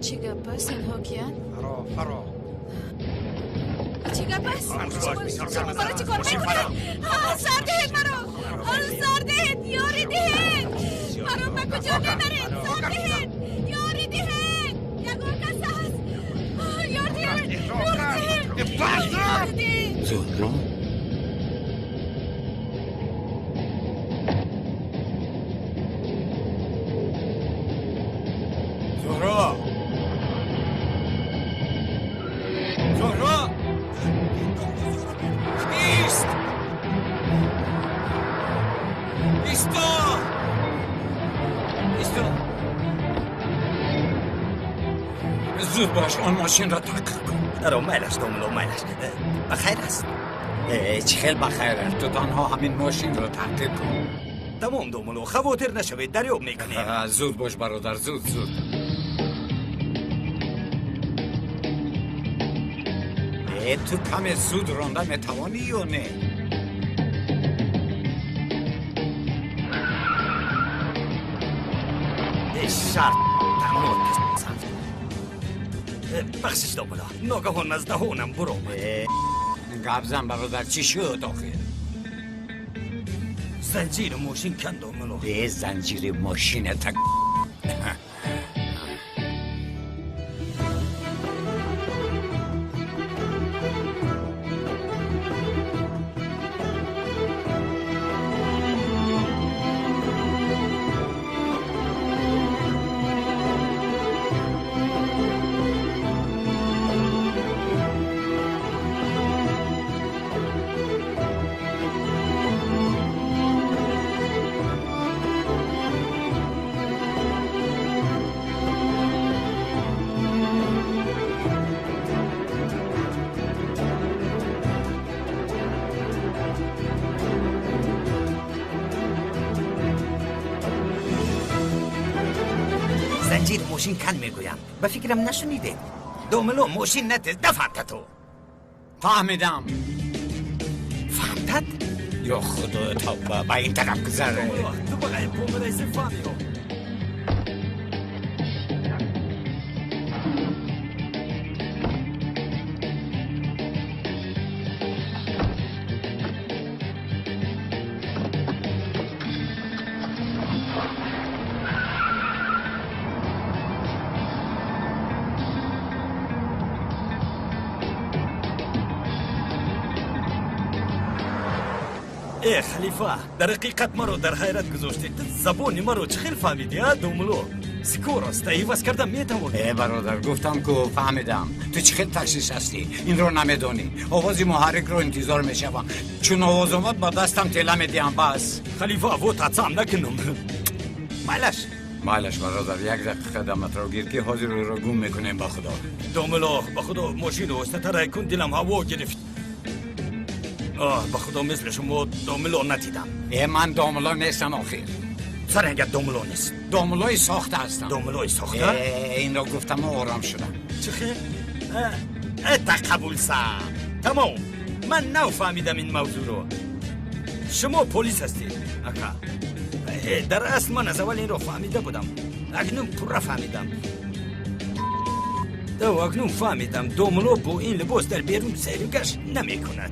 Чӣ гап аст? Инҳо киянд? Фаро, фаро. Чӣ гап аст? Шумо маро чӣ кор мекунед? Сар диҳед маро! Сар диҳед! Ёрӣ диҳед! Маро ба куҷо мебаред? Сар диҳед! Ёрӣ диҳед! Ягон кас ҳаст? Ёр диҳед! Ёр диҳед! Ёр диҳед! Зуҳро? Зуҳро! Зуҳро! Ист! Исто! Исто! Зуд бош, он мошинро таҳқиқ кун. Аро, майлаш, домулло, майлаш. Ба хайр аст? Чӣ хел ба хайр аст? Ту танҳо ҳамин мошинро таҳқиқ кун. Тамом, домулло, хавотир нашавед, дарёб мекунем. Зуд бош, бародар, зуд, зуд. Ту каме зуд ронда метавонӣ ё не? Шарт тамом. Бахшиш, домулло, ногаҳон аз даҳонам буромад. Гап зан, бародар, чӣ шуд охир? Занҷири мошин канд, домулло. Занҷири мошината. Занҷири мошин канд мегӯям. Ба фикрам нашунидед. Домулло, мошин натез, дафамта ту. Фаҳмидам. Фаҳмтад? Ё худо, тавба, ба ин тараф гузар. Ту ба ғайб помираси фаҳмиё. Э, халифа, дар ҳақиқат маро дар ҳайрат гузоштед. Ту забони маро чӣ хел фаҳмидӣ, а, домулло? Скорость иваз карда метавонӣ. Э, бародар, гуфтам ку фаҳмидам. Ту чӣ хел таксист ҳастӣ? Инро намедонӣ. Овози муҳаррикро интизор мешавам. Чун овоз омад, ба дастам тела медиҳам, бас. Халифа, вот атсам накунам. Майлаш. Майлаш, бародар, як дақиқа даматро гир, ки ҳозир ӯро гум мекунем, ба худо. Домулло, ба худо, мошину остатарай кун, дилам ҳаво гирифт. Оҳ, ба худо, мисли шумо домулло надидам. Э, ман домулло нестам охир. Сарангат домулло нест. Домуллои сохта ҳастам. Домуллои сохта? Э, инро гуфтаму ором шудам. Чӣ хел? Э, қабул сам. Тамом. Ман нав фаҳмидам ин мавзӯъро. Шумо полис ҳастед, ака. Дар асл ман аз аввал инро фаҳмида будам. Акнун пурра фаҳмидам. Акнун фаҳмидам, домулло бо ин либос дар берун сайру гашт намекунад.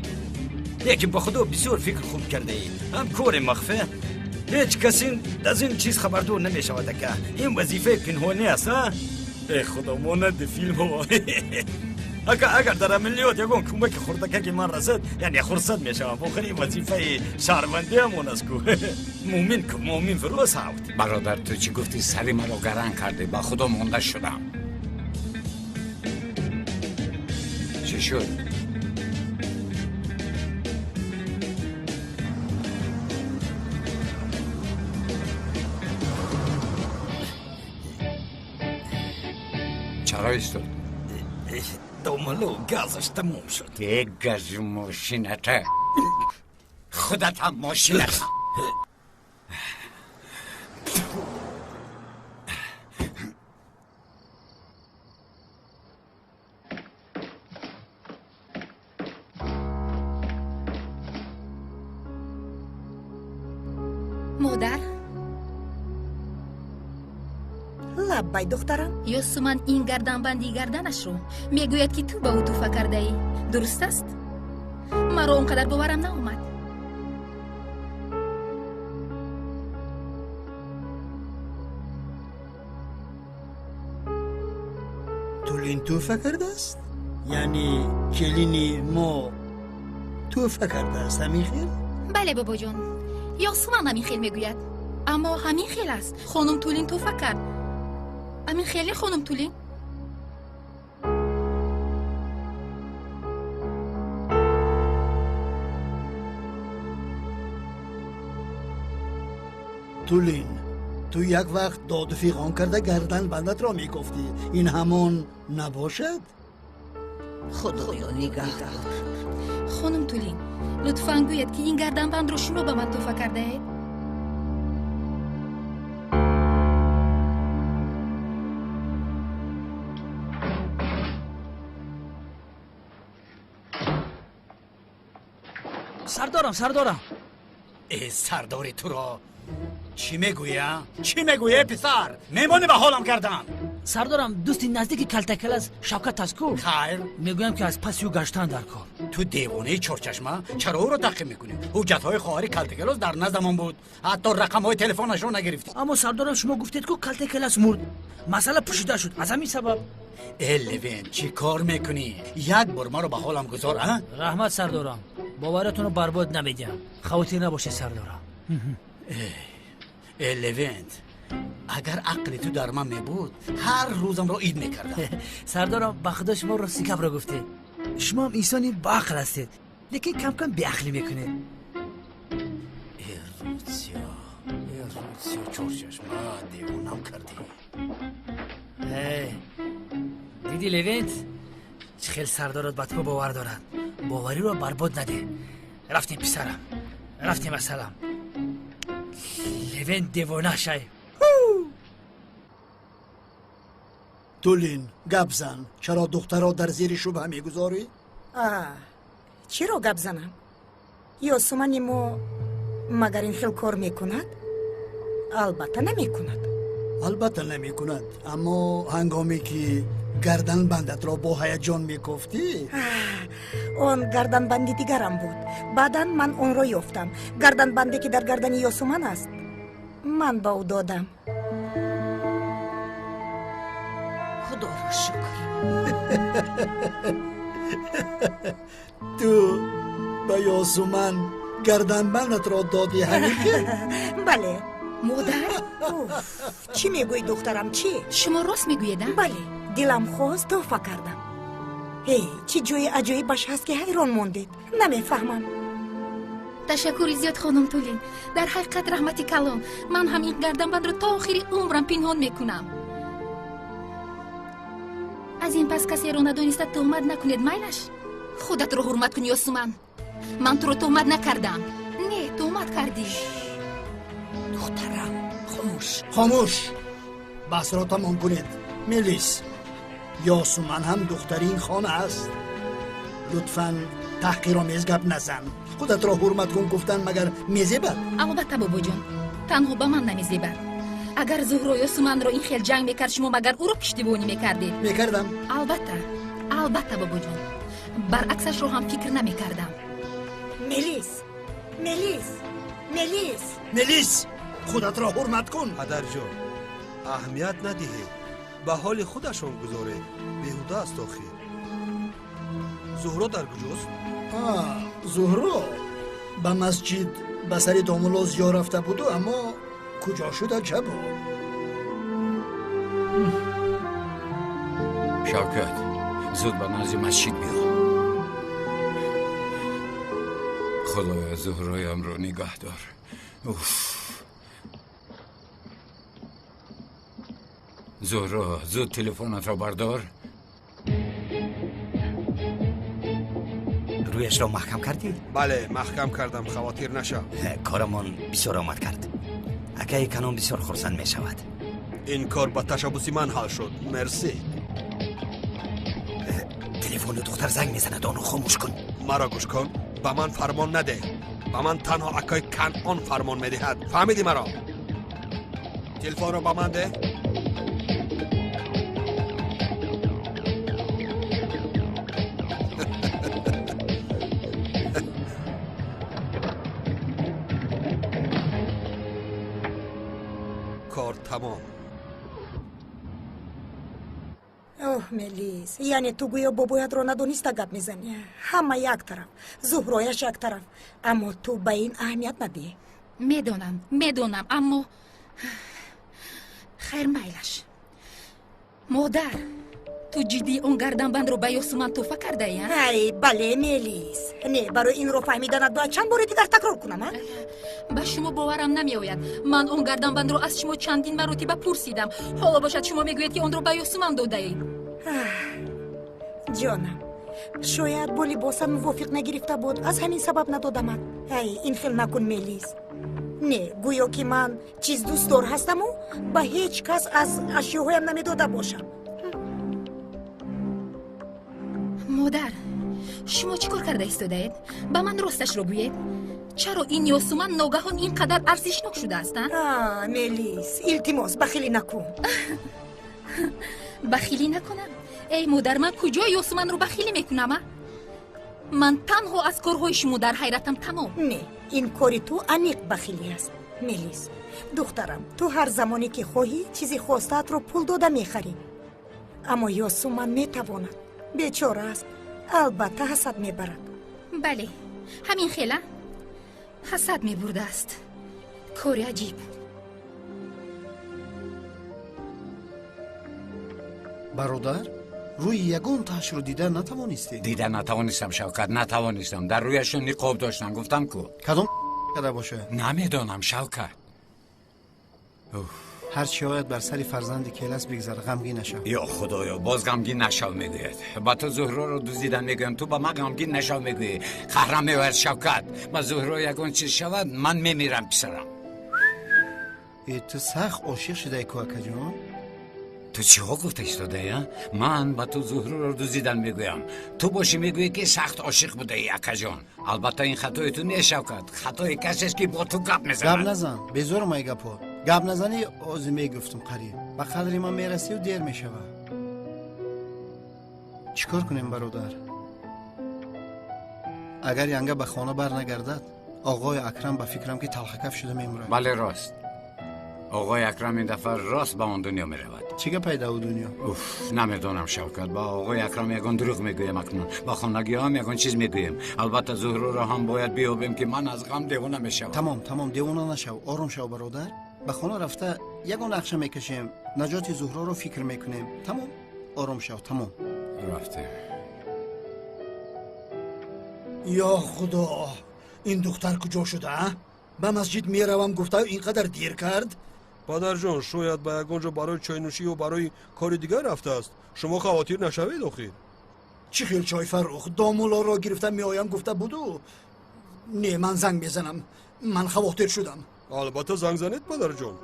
Лекин ба худо, бисёр фикр хуб кардаӣ. Ҳам кори махфӣ, ҳеҷ кас аз ин чиз хабардор намешавад, ака. Ин вазифаи пинҳонӣ аст, а? Э, худо, монанди филмҳо. Ака, агар дар амалиёт ягон кӯмаки хурдакаки ман расад, яъне хурсанд мешавам. Охир ин вазифаи шаҳрвандиамон аст ку. Мӯмин ку, мӯмин фирӯз ҳавт. Бародар, ту чӣ гуфтӣ? Сари маро гаранг кардӣ, ба худо монда шудам. Чӣ шуд? Чаро истод? Домулло, газаш тамом шуд. Э, гази мошината. Худатам мошината. Модар. Лаббай, духтарам. Ёсуман ин гарданбанди гарданашро мегӯяд, ки ту ба ӯ тӯҳфа кардаӣ. Дуруст аст? Маро он қадар боварам наомад. Тулин тӯҳфа кардааст? Яъне келини мо тӯҳфа кардааст, ҳамин хел? Бале, бобоҷон, Ёсуман ҳамин хел мегӯяд. Аммо ҳамин хел аст. Хонум Тулин тӯҳфа кард. Ҳамин хеле, хонум Тулин? Тулин, ту як вақт доду фиғон карда гарданбандатро мегуфтӣ. Ин ҳамон набошад? Худоё, нигаҳдор. Хонум Тулин, лутфан гӯед, ки ин гарданбандро шумо ба ман тӯҳфа кардаед. Сардорам, сардорам. Э, сардори туро чӣ мегӯя? Чӣ мегӯя, писар? Мемонӣ ба ҳолам кардан. Сардорам, дӯсти наздики Калтакалас Шавкат аст ку? Хайр. Мегӯям, ки аз паси ӯ гаштан дар кор. Ту девонаи чорчашма, чаро ӯро таъқиб мекунӣ? Ҳуҷҷатҳои хоҳари Калтакалос дар наздамон буд, ҳатто рақамҳои телефонашро нагирифтӣ. Аммо, сардорам, шумо гуфтед ку Калтакалас мурд, масъала пӯшида шуд, аз ҳамин сабаб. Э, Левен, чӣ кор мекунӣ? Як бор маро ба ҳолам гузор, а? Раҳмат, сардорам, боваратонро барбод намедиҳам, хавотир набошед, сардорам. Э, Левент, агар ақли ту дар ман мебуд, ҳар рӯзамро ид мекардам. Сардорам, ба худо, шумо рости гапро гуфтед. Шумоам инсони баақл ҳастед, лекин кам-кам беақлӣ мекунед. Э, Русиё, э, Русиё, чорчашма, девонам кардӣ. Диди, Левент, чӣ хел сардорат ба ту бовар дорад? Бовариро барбод надеҳ. Рафтем, писарам, рафтем, ассалам. Левент девона шай. Тулин, гап зан. Чаро духтарро дар зери шубҳа мегузорӣ? Чиро гап занам? Ёсумани мо магар ин хел кор мекунад? Албатта, намекунад. Албатта, намекунад, аммо ҳангоме ки гарданбандатро бо ҳаяҷон мекофтӣ. Он гарданбанди дигарам буд. Баъдан ман онро ёфтам. Гарданбанде, ки дар гардани Ёсуман аст, ман ба ӯ додам. Худоро шукр. Ту ба Ёсуман гарданбандатро додӣ, ҳамин хел? Бале. Модар. Чӣ мегӯӣ, духтарам, чӣ? Шумо рост мегӯед, а? Бале, дилам хост, тӯҳфа кардам. Э, чӣ ҷои аҷоибаш ҳаст, ки ҳайрон мондед? Намефаҳмам. Ташаккури зиёд, хонум Тулин, дар ҳақиқат раҳмати калон. Ман ҳам ин гарданбандро то охири умрам пинҳон мекунам. Аз ин пас касеро надониста тӯҳмат накунед, майлаш? Худатро ҳурмат кун, Ёсуман. Ман туро тӯҳмат накардам. Не, тӯҳмат кардӣ. Духтарам, хомӯш. Хомӯш, баҳсро тамом кунед. Мелис, Ёсуман ҳам духтари ин хона аст. Лутфан, таҳқиромез гап назан. Худатро ҳурмат кун гуфтан магар мезебад? Албатта, бобоҷон, танҳо ба ман намезебад. Агар Зуҳро Ёсуманро ин хел ҷанг мекард, шумо магар ӯро пуштибонӣ мекардед? Мекардам. Албатта, албатта, бобоҷон, баръаксашро ҳам фикр намекардам. Мелис, Мелис, Мелис! Мелис, худатро ҳурмат кун. Падарҷон, аҳамият надиҳед, ба ҳоли худашон гузоред, беҳуда аст охир. Зуҳро дар куҷост? Зуҳро ба масҷид ба сари домулло зиёр рафта буду, аммо куҷо шуда чабо. Шавкат, зуд ба назди масҷид биё. Худоё, Зуҳроямро нигаҳ дор. Уф, Зуҳро, зуд телефонатро бардор. Рӯяшро маҳкам кардӣ? Бале, маҳкам кардам, хавотир нашав. Корамон бисёр омад кард. Акаи Канон бисёр хурсанд мешавад. Ин кор ба ташаббуси ман ҳал шуд, мерсӣ. Телефони духтар занг мезанад, онро хомӯш кун. Маро гӯш кун, ба ман фармон надеҳ. Ба ман танҳо акаи Канон фармон медиҳад, фаҳмидӣ маро? Телефонро ба ман деҳ. Кор тамом. Оҳ, Мелис, яъне ту гӯё бобоятро надониста гап мезанӣ. Ҳама як тараф, Зуҳрояш як тараф, аммо ту ба ин аҳамият надиҳ. Медонам, медонам, аммо хайр, майлаш. Модар, ту ҷиддӣ он гарданбандро ба Ёсуман тӯҳфа кардаӣ, а? Ай, бале, Мелис. Не, барои инро фаҳмиданат бояд чанд бори дигар такрор кунам, а? Ба шумо боварам намеояд. Ман он гарданбандро аз шумо чандин маротиба пурсидам. Ҳоло бошад шумо мегӯед, ки онро ба Ёсуман додаед. Ҷонам, шояд бо либосам мувофиқ нагирифта буд, аз ҳамин сабаб надодамад. Ай, ин хел накун, Мелис. Не, гӯё ки ман чиз дӯстдор ҳастаму ба ҳеҷ кас аз ашёҳоям намедода бошам. Модар, шумо чӣ кор карда истодаед? Ба ман росташро гӯед. Чаро ин Ёсуман ногаҳон ин қадар арзишнок шудааст, а? Мелис, илтимос, бахилӣ накун. Бахилӣ накунам? Эй модар, ман куҷо Ёсуманро бахилӣ мекунам, а? Ман танҳо аз корҳои шумо дар ҳайратам, тамом. Не, ин кори ту аниқ бахилӣ аст. Мелис, духтарам, ту ҳар замоне ки хоҳӣ чизи хостаатро пул дода мехарӣ. Аммо Ёсуман метавонад. Бечора аст, албатта ҳасад мебарад. Бале, ҳамин хела ҳасад мебурдааст. Кори аҷиб. Бародар, рӯи ягон таҳшро дида натавонистед? Дида натавонистам, Шавкат, натавонистам. Дар рӯяшон ниқоб доштам, гуфтам ку. Кадом када бошад? Намедонам, Шавкат. Ҳар чӣ ояд бар сари фарзанди келас бигзар, ғамгин нашав. Ё худоё, боз ғамгин нашав мегӯяд. Ба ту Зуҳроро дуздидан мегӯям, ту ба ман ғамгин нашав мегӯӣ. Қаҳрам меояд, Шавкат. Ба Зуҳро ягон чиз шавад, ман мемирам, писарам. Э, ту сахт ошиқ шудаи ку, акаҷон? Ту чиҳо гуфта истодаӣ, а? Ман ба ту Зуҳроро дуздидан мегӯям, ту бошӣ мегӯӣ, ки сахт ошиқ будаӣ, акаҷон. Албатта ин хатои ту нест, Шавкат, хатои касест, ки бо ту гап мезанад. Гап назан, безорам ай гапҳо. Гап назанӣ, ози мегуфтум, қариб ба қадри ман мерасию дер мешавад. Чӣ кор кунем, бародар? Агар янга ба хона бар нагардад, оғои Акрам ба фикрам ки талхакаф шуда мемурад. Бале, рост. Оғои Акрам ин дафъа рост ба он дунё меравад. Чӣ гапай да ӯ дунё? Уф, намедонам, Шавкат. Ба оғои Акрам ягон дурӯғ мегӯям акнун. Ба хонагиҳоам ягон чиз мегӯем. Албатта Зуҳроро ҳам бояд биёбем, ки ман аз ғам девона мешавам. Тамом, тамом, девона нашав, ором шав, бародар. Ба хона рафта ягон нақша мекашем, наҷоти Зуҳроро фикр мекунем. Тамом, ором шав, тамом. Рафтем. Ё худо, ин духтар куҷо шуда, а? Ба масҷид меравам гуфта, ин қадар дер кард? Падарҷон, шояд ба ягон ҷо барои чойнӯшӣ ё барои кори дигар рафтааст. Шумо хавотир нашавед охир. Чӣ хел чой, Фаррух? Домулоро гирифта меоям гуфта буду. Не, ман занг мезанам. Ман хавотир шудам. Албатта занг занед, падарҷон.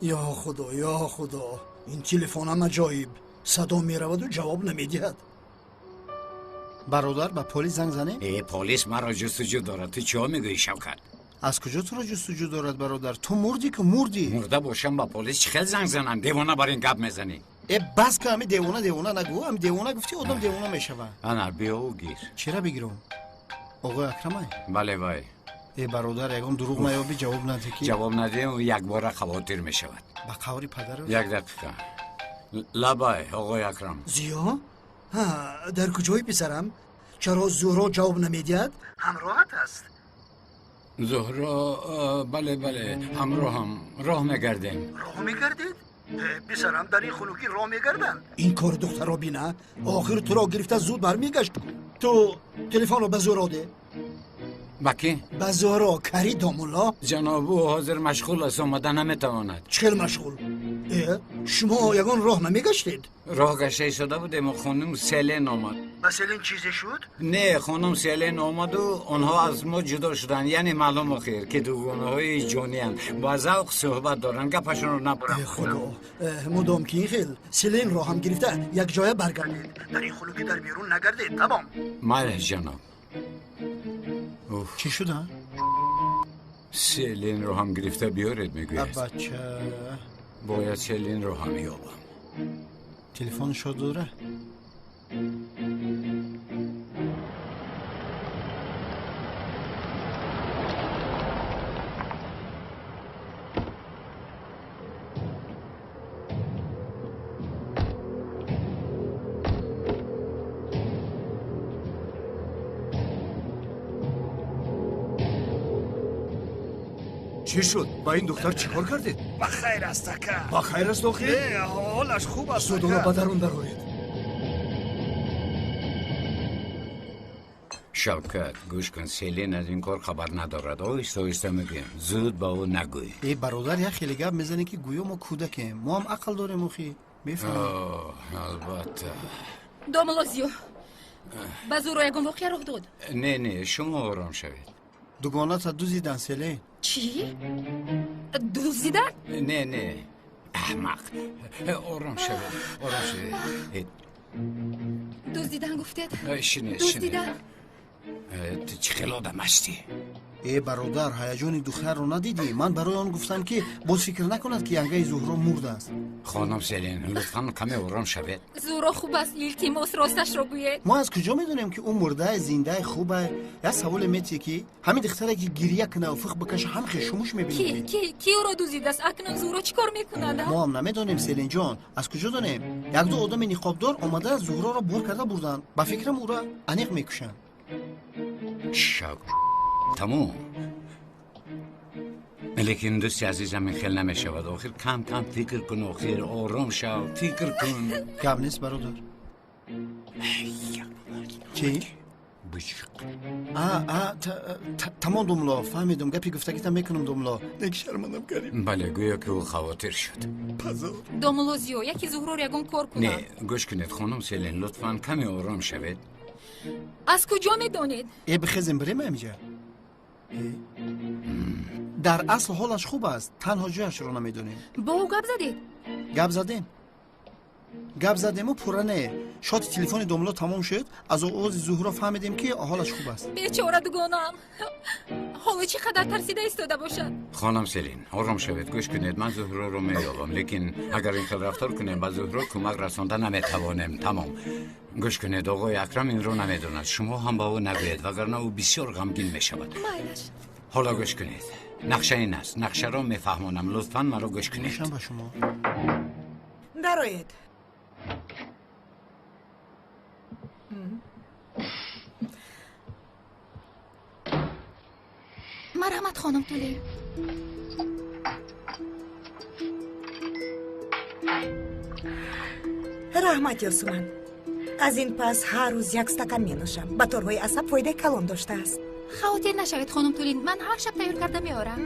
Ё худо, ё худо, ин телефонам аҷоиб. Садо мераваду ҷавоб намедиҳад. Бародар, ба полис занг занем? Э, полис маро ҷустуҷӯ дорад. Ту чиҳо мегӯӣ, Шавкат? Аз куҷо туро ҷустуҷӯ дорад, бародар? Ту мурдӣ ку, мурдӣ. Мурда бошам, ба полис чӣ хел занг занам? Девона бар ин гап мезанӣ. Э, бас ку, ҳами девона девона нагӯ. Ҳами девона гуфтӣ, одам девона мешавад. Ана, биёву гир. Чира бигирам? Оғои Акрамай? Бале, вай. Э, бародар, ягон дурӯғ наёбӣ, ҷавоб надиҳ ки. Ҷавоб надиҳем, якбора хавотир мешавад. Ба қаври падараш? Як дақиқа. Лабай, оғои Акрам. Зиё? Ҳа, дар куҷои писарам? Чаро Зуҳро ҷавоб намедиҳад? Ҳамроҳат аст? Зуҳро, бале, бале, ҳамроҳам. Роҳ мегардем. Роҳ мегардед? Писарам, дар ин хунукӣ роҳ мегарданд? Ин кори духтарро бина. Охир туро гирифта зуд бармегашт. Ту телефонро ба Зуҳро де. Ба кӣ? Ба Зуҳро, кари домулло. Ҷаноб, ӯ ҳозир машғул аст, омада наметавонад. Чӣ хел машғул? Э, шумо ягон роҳ намегаштед? Роҳ гашта истода будем, хонум Селен омад. Ба Селен чизе шуд? Не, хонум Селен омаду онҳо аз мо ҷудо шуданд. Яъне маълум охир, ки дугонаҳои ҷониянд. Ба завқ суҳбат доранд, гапашонро набурам. Э, худо, мудом ки ин хел Селенро ҳам гирифта якҷоя баргардед. Дар ин хунукӣ дар берун нагардед, тамом. Майли, ҷаноб. Чӣ шуда? Селенро ҳам гирифта биёред, мегӯяд. Бача, бояд Селенро ҳам ёбам. Телефоншо дора? Чӣ шуд? Ба ин духтар чӣ кор кардед? Ба хайр аст, ака. Ба хайр аст охир? Не, ҳолаш хуб аст. Зуд ӯро ба дарун дароред. Шавкат, гӯш кун, Селин аз ин кор хабар надорад. Оҳиста оҳиста мегӯем, зуд ба ӯ нагӯй. Э бародар, як хеле гап мезанӣ, ки гӯё мо кӯдакем. Мо ҳам ақл дорем, охи. Мефаҳмем. Албатта. Домулло Зиё, ба Зуҳро ягон воқеа рух дод? Не, не, шумо ором шавед. Дугоната дузидан, Селин. Чӣ? Дузидан? Не, не, аҳмақ. Ором шавед, ором шавед. Дуздидан гуфтед? Шинед, Дуздидан. Ту чӣ хел одам ҳастӣ? Э бародар, ҳаяҷони духтарро надидӣ? Ман барои он гуфтам, ки боз фикр накунад, ки янгаи Зуҳро мурдааст. Хонум Селин, лутфан каме ором шавед. Зуҳро хуб аст, илтимос, росташро гӯед. Мо аз куҷо медонем, ки ӯ мурдае, зиндае, хубае? Як саволе метиҳе, ки ҳамин духтаре, ки гирья кунаву фих бикаша, ҳам хешумуш мебинем. Ки ӯро дуздидааст? Акнун Зуҳро чӣ кор мекунад? Мо ҳам намедонем, Селинҷон. Аз куҷо донем? Якду одами ниқобдор омада Зуҳроро бор карда бурданд. Ба фикрам, ӯро аниқ мекушанд. Шак, тамом. Лекин дӯсти азизам, ин хел намешавад. Охир кам кам фикр кун, охир ором шав, фикр кун. Гап нест, бародар. Чӣ? Тамом, домулло, фаҳмидум. Гапи гуфтагита мекунам, домулло. Нек шармандам кардем. Бале, гӯё ки ӯ хавотир шуд. Позор. Домулло Зиё, яке Зуҳрор ягон кор кунад. Не, гӯш кунед, хонум Селин, лутфан каме ором шавед. Аз куҷо медонед? Э, бихезем, бирем амиҷа. Дар асл ҳолаш хуб аст, танҳо ҷояшро намедонем. Бо ӯ гап задед? Гап задем. Гап задему пурра не. Шоти телефони домулло тамом шуд, аз овози Зуҳро фаҳмидем, ки ҳолаш хуб аст. Бечора дугонаам, ҳоло чӣ қадар тарсида истода бошад. Хонум Селин, ором шавед, гӯш кунед, ман Зуҳроро меёбам, лекин агар ин хел рафтор кунем, ба Зуҳро кӯмак расонда наметавонем. Тамом. Гӯш кунед, оғои Акрам инро намедонад. Шумо ҳам ба ӯ нагӯед, вагарна ӯ бисёр ғамгин мешавад. Майлаш. Ҳоло гӯш кунед, нақша ин аст. Нақшаро мефаҳмонам, лутфан маро гӯш кунед. Гӯшам ба шумо. Дароед. Марҳамат, хонум Тулин. Раҳмат, Ёсуман. Аз ин пас ҳар рӯз як стакан менӯшам. Ба торҳои асаб фоидаи калон доштааст. Хавотир нашавед, хонум Тулин, ман ҳар шаб тайёр карда меорам.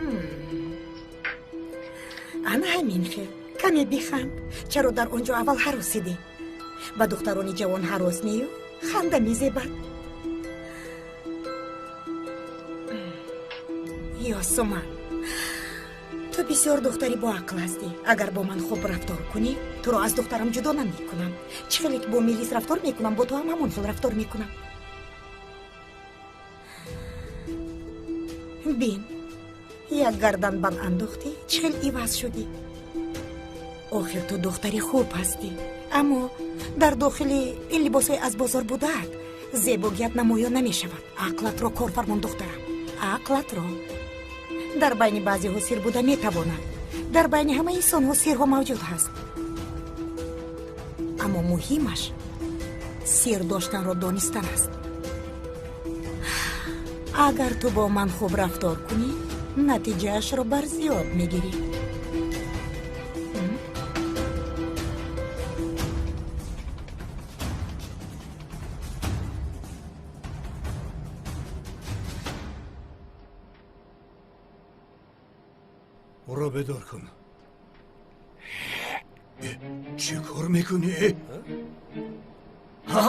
Ана ҳамин хел. Каме биханд. Чаро дар он ҷо аввал ҳаросидӣ? Ба духтарони ҷавон ҳарос нею ханда мезебад. Ёсуман, ту бисёр духтари боақл ҳастӣ. Агар бо ман хуб рафтор кунӣ, туро аз духтарам ҷудо намекунам. Чӣ хеле ки бо Мелис рафтор мекунам, бо ту ҳам ҳамон хел рафтор мекунам. Бин, як гарданбанд андохтӣ, чӣ хел иваз шудӣ. Охир ту духтари хуб ҳастӣ, аммо дар дохили ин либосҳои аз бозор будаат зебогият намоён намешавад. Ақлатро кор фармон, духтарам, ақлатро. Дар байни баъзеҳо сир буда метавонад. Дар байни ҳамаи инсонҳо сирҳо мавҷуд ҳаст, аммо муҳимаш сир доштанро донистан аст. Агар ту бо ман хуб рафтор кунӣ, натиҷаашро барзиёд мегирӣ. Ӯро бедор кун. Чӣ кор мекунӣ? Ҳа?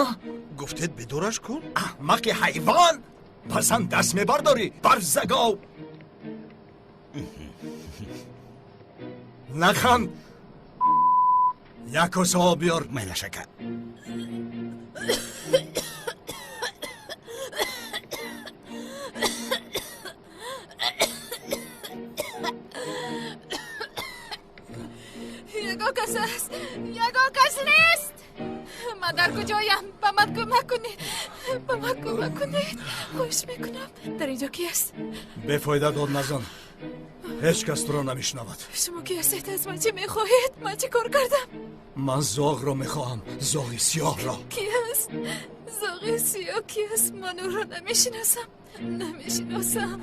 Гуфтед бедораш кун? Аҳмақи ҳайвон! Ба зан даст мебардорӣ, барзагов! Наханд! Як коса об биёр. Майлаш, ака. Ягон кас аст? Ягон кас нест? Ман дар куҷоям? Ба ман кӯмак кунед, ба ман кӯмак кунед, хоҳиш мекунам. Дар инҷо ки аст? Бефоида дод назан, ҳеҷ кас туро намешунавад. Шумо ки ҳастед? Аз ман чӣ мехоҳед? Ман чӣ кор кардам? Ман зоғро мехоҳам, зоғи сиёҳро. Ки аст зоғи сиёҳ? Ки аст? Ман ӯро намешиносам, намешиносам.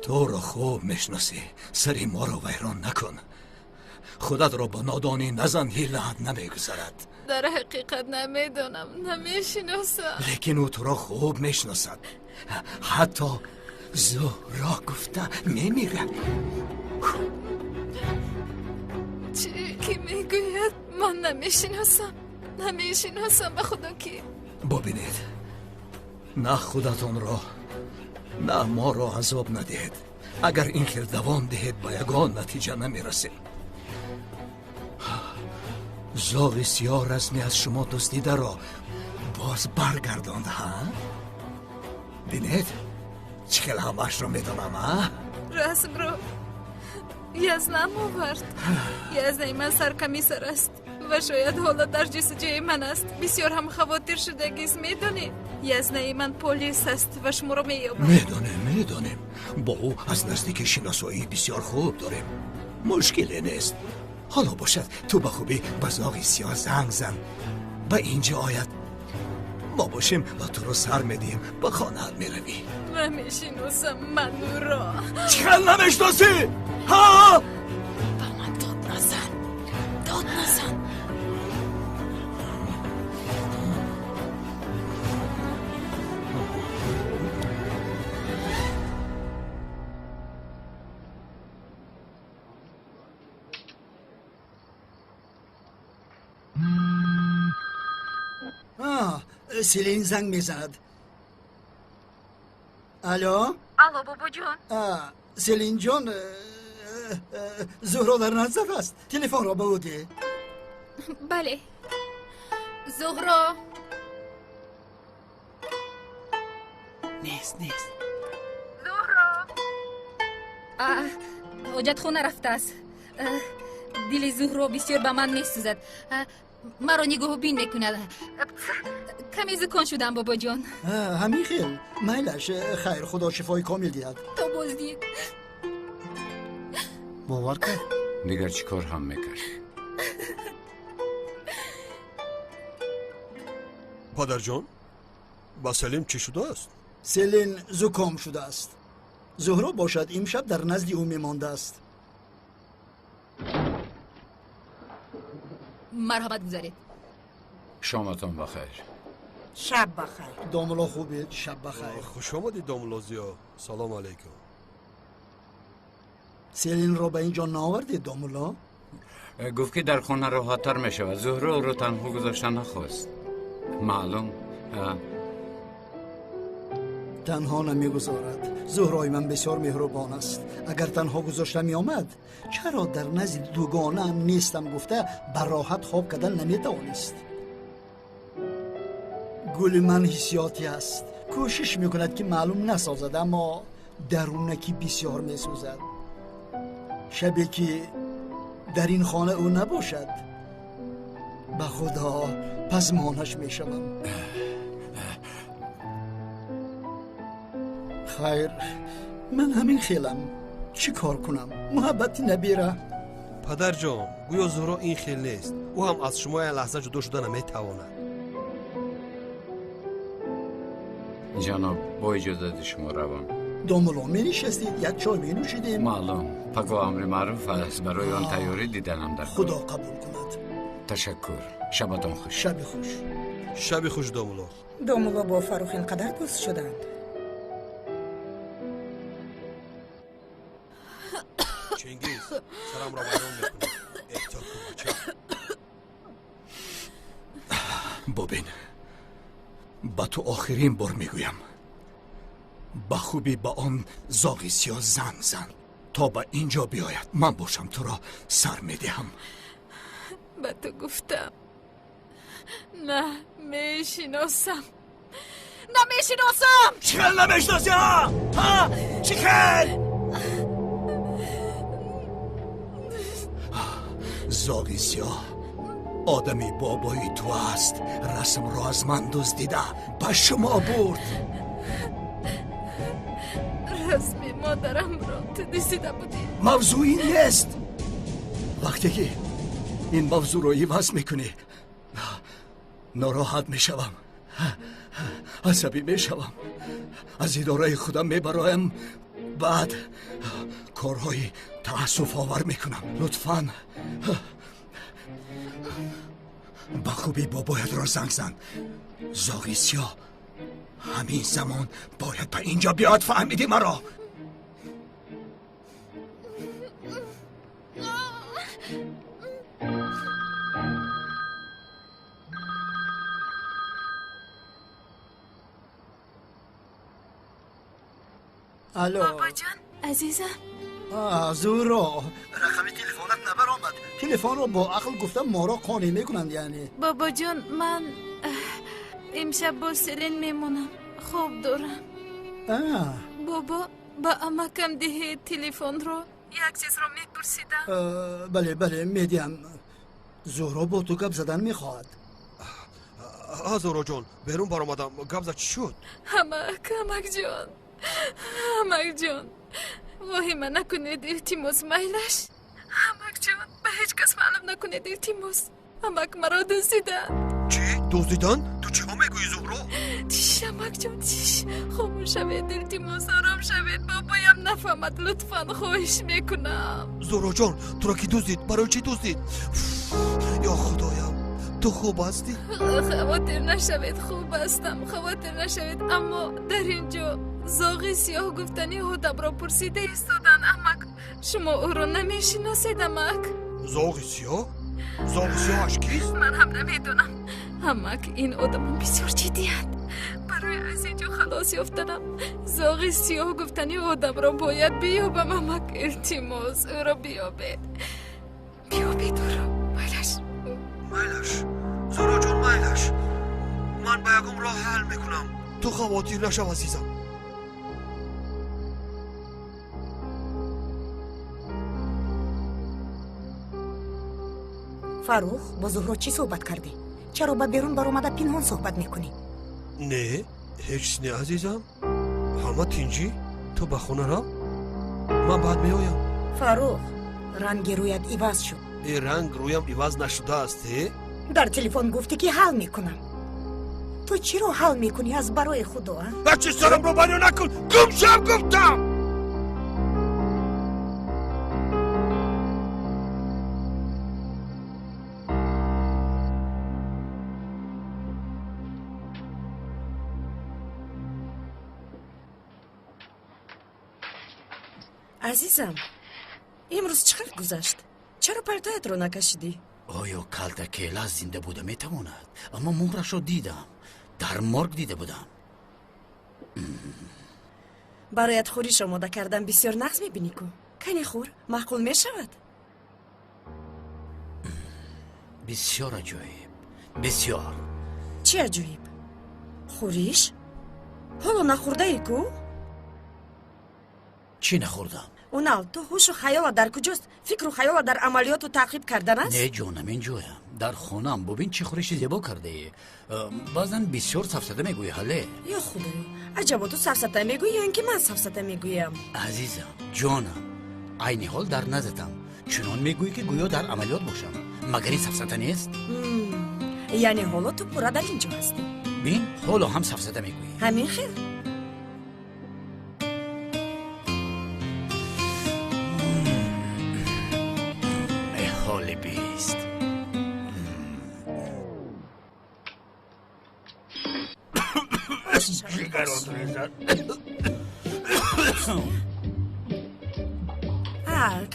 Туро хуб мешиносӣ, сари моро вайрон накун. Худатро ба нодонӣ назан, ҳилаат намегузарад. Дар ҳақиқат намедонам, намешиносам. Лекин ӯ туро хуб мешиносад. Ҳатто Зуҳро гуфта мемирад. Чӣ ки мегӯяд, ман намешиносам. Намешиносам, ба худо ки. Бубинед, на худатонро, на моро азоб надиҳед. Агар ин хел давом диҳед, ба ягон натиҷа намерасем. Зоғи сиёҳ расми аз шумо дуздидаро боз баргардонд, ҳа? Бинед, чӣ хел ҳамаашро медонам, а? Расмро Язнам овард. Язнаи ман саркамисар аст ва шояд ҳоло дар ҷустуҷӯи ман аст. Бисёр ҳам хавотир шудагист, медонед? Язнаи ман полис аст ва шуморо меёбад. Медонем, медонем. Бо ӯ аз наздики шиносоии бисёр хуб дорем. Мушкиле нест. Ҳоло бошад, ту ба хубӣ ба зоғи сиёҳ занг зан, ба инҷо ояд. Мо бошем ва туро сар медиҳем, ба хонаат меравӣ. Намешиносам ман ӯро. Чӣ хел намешиносӣ? Ҳа? Ба ман дод назан, дод назан. Селин занг мезанад. Алло? Алло, бобоҷон. Селинҷон, Зуҳро дар назар аст. Телефонро ба ӯ деҳ. Бале. Зуҳро. Нест, нест. Зуҳро. Ҳоҷатхона рафтааст. Дили Зуҳро бисёр ба ман месӯзад. Маро нигоҳубин мекунад. Каме зукон шудам, бобоҷон. Ҳамин хел. Майлаш, хайр, худо шифои комил диҳад. То боздид. Бовар кард? Дигар чӣ кор ҳам мекард? Падарҷон, ба Селим чӣ шудааст? Селин зуком шудааст. Зуҳро бошад имшаб дар назди ӯ мемондааст. Марҳамат, гузаред. Шоматон бахайр. Шаб бахайр. Домулло хубед, шаб бахайр. Хуш омадед, домулло Зиё. Салом алейкум. Селинро ба инҷо наовардед, домулло? Гуфт ки дар хона роҳаттар мешавад. Зуҳро ӯро танҳо гузошта нахост. Маълум. Танҳо намегузорад. Зуҳрои ман бисёр меҳрубон аст. Агар танҳо гузошта меомад, чаро дар назди дугонаам нестам гуфта ба роҳат хоб кардан наметавонист. Гули ман ҳиссиётӣ аст. Кӯшиш мекунад ки маълум насозад, аммо дарунакӣ бисёр месӯзад. Шабе ки дар ин хона ӯ набошад, ба худо пазмонаш мешавам. Хайр, ман ҳамин хелам. Чӣ кор кунам? Муҳаббати набира. Падарҷон, гӯё Зуҳро ин хел нест. Ӯ ҳам аз шумо як лаҳза ҷудо шуда наметавонад. Ҷаноб, бо иҷозати шумо равам. Домулло, менишастед, як чой менӯшидем. Маълум, паго амри маъруф аст. Барои он тайёрӣ диданам дар кор. Худо қабул кунад. Ташаккур. Шабатон хуш. Шаби хуш. Шаби хуш, домулло. Домулло бо Фаррух ин қадар дӯст шуданд. Чингиз, сарамро вайрон мекунӣ. Эҳтиёт кун, бача. Бубин, ба ту охирин бор мегӯям. Ба хубӣ ба он зоғи сиёҳ занг зан, то ба ин ҷо биёяд. Ман бошам туро сар медиҳам. Ба ту гуфтам, на мешиносам. Намешиносам. Чӣ хел намешиносӣ, ҳа? Ҳа? Чӣ хел? Зоғи сиёҳ одами бобои ту аст. Расмро аз ман дуздида ба шумо бурд. Расми модарамро ту дуздида будӣ. Мавзӯъ ин нест. Вақте ки ин мавзӯъро иваз мекунӣ, нороҳат мешавам, асабӣ мешавам. Аз идораи худам мебароям, Баъд корҳои таассуфовар мекунам. Лутфан ба хубӣ бобоятро занг зан. Зоғи сиёҳ ҳамин замон бояд ба инҷо биёд. Фаҳмидӣ маро? Алло. Бобоҷон, азизам. Зуҳро, рақами телефонат набаромад. Телефонро бо ақл гуфтам моро қонеъ мекунанд яъне. Бобоҷон, ман имшаб бо Селин мемонам. Хоб дорам. Бобо, ба амакам диҳед телефонро. Як чизро мепурсидам. Бале, бале, медиҳам. Зуҳро бо ту гап задан мехоҳад. Зуҳроҷон, берун баромадам. Гап зад чӣ шуд? Амак, амакҷон. Амакҷон, воҳима накунед, илтимос, майлаш. Амакҷон, ба ҳеҷ кас маълум накунед, илтимос. Амак, маро дуздиданд. Чӣ? Дуздиданд? Ту чиҳо мегӯӣ, Зуҳро? Тиш, амакҷон, тиш. Хомӯш шавед, илтимос, ором шавед. Бобоям нафаҳмад, лутфан, хоҳиш мекунам. Зуҳроҷон, туро кӣ дуздид? Барои чӣ дуздид? Ё Худоям, ту хуб ҳастӣ? Хавотир нашавед, хуб ҳастам, хавотир нашавед. Аммо дар ин ҷо зоғи сиёҳ гуфтани одамро пурсида истодан, амак. Шумо ӯро намешиносед, амак? Зоғи сиёҳ? Зоғи сиёҳаш кист? Ман ҳам намедонам. Амак, ин одамон бисёр ҷиддиянд. Барои аз ин ҷо халос ёфтанам зоғи сиёҳ гуфтани одамро бояд биёбам, амак. Илтимос, ӯро биёбед. Биёбед ӯро. Майлаш. Майлаш. Зуҳроҷон, майлаш. Ман ба ягон роҳ ҳал мекунам. Ту хавотир нашав, азизам. Фаррух, бо Зуҳро чӣ суҳбат кардӣ? Чаро ба берун баромада пинҳон суҳбат мекунӣ? Не, ҳеҷ чиз не, азизам. Ҳама тинҷӣ. Ту ба хона рав, ман баъд меоям. Фаррух, ранги рӯят иваз шуд. Э, ранг рӯям иваз нашудааст, э? Дар телефон гуфтӣ, ки ҳал мекунам. Ту чиро ҳал мекунӣ аз барои Худо, а? Ба чӣ сарамро барё накун! Гум шав, гуфтам! Азизам, имрӯз чӣ хел гузашт? Чаро палтоятро накашидӣ? Оё калтакела зинда буда метавонад? Аммо муҳрашро дидам, дар морг дида будам. Бароят хӯриш омода кардам, бисёр нағз мебинӣ ку. Кане хӯр, маъқул мешавад? Бисёр аҷоиб, бисёр. Чӣ аҷоиб? Хӯриш? Ҳоло нахӯрдаӣ ку? Чӣ нахӯрдам? Унал, ту ҳушу хаёла дар куҷост? Фикру хаёла дар амалиёту таъқиб кардан аст? Не, ҷонам, ин ҷоям. Дар хонаам. Бубин, чӣ хӯриши зебо кардаӣ. Баъзан бисёр сафсата мегӯӣ, ҳале? Ё Худоё, аҷабо, ту сафсата мегӯӣ ё ин ки ман сафсата мегӯям? Азизам, ҷонам, айни ҳол дар наздатам. Чунон мегӯӣ, ки гӯё дар амалиёт бошам. Магар ин сафсата нест? Яъне ҳоло ту пурра дар ин ҷо ҳастӣ? Бин, ҳоло ҳам сафсата мегӯӣ. Ҳамин хел? Ҳоли бист. Ҷигарот резад.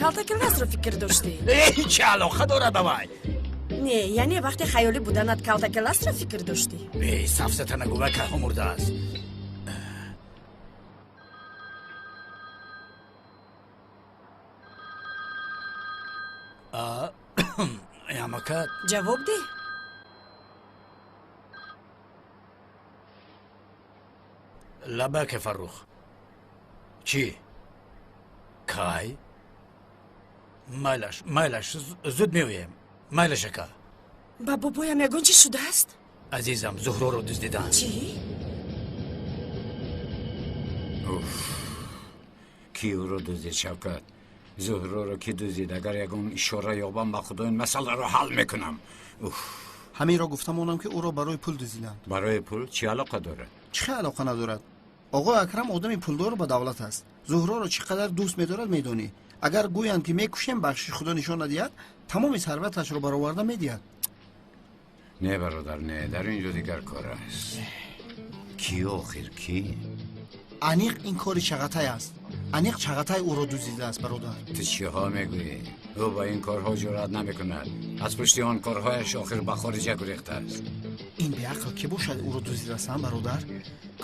Калтакеласро фикр доштӣ? Чӣ алоқа дорад ба вай? Не, яъне вақте хаёлӣ буданат калтакеласро фикр доштӣ? Бе, сафсата нагӯ, вай кайҳо мурдааст. Амакат. Ҷавоб деҳ. Лабаке, Фаррух. Чӣ? Кай? Майлаш, майлаш, зуд меоем. Майлаш, ака. Ба бобоям ягон чӣ шудааст? Азизам, Зуҳроро дуздиданд. Чӣ? Уф, кӣ ӯро дуздид, Шавкат? Зуҳроро кӣ дуздид? Агар ягон ишора ёбам, ба Худо ин масъаларо ҳал мекунам. Уф. Ҳаминро гуфта монам, ки ӯро барои пул дуздиданд. Барои пул чӣ алоқа дорад? Чӣ алоқа надорад? Оғои Акрам одами пулдору ба давлат аст. Зуҳроро чӣ қадар дӯст медорад медонӣ. Агар гӯянд ки мекушем, бахшиши худо нишон надиҳад, тамоми сарваташро бароварда медиҳад. Не бародар, не, дар ин ҷо дигар кор аст. Кӣ охир, кӣ? Аниқ ин кори Чағатай аст. Аниқ Чағатай ӯро дуздидааст, бародар. Ту чиҳо мегӯӣ? Ӯ ба ин корҳо ҷуръат намекунад. Аз пушти он корҳояш охир ба хориҷа гурехтааст. Ин беақл кӣ бошад ӯро дуздидааст, бародар?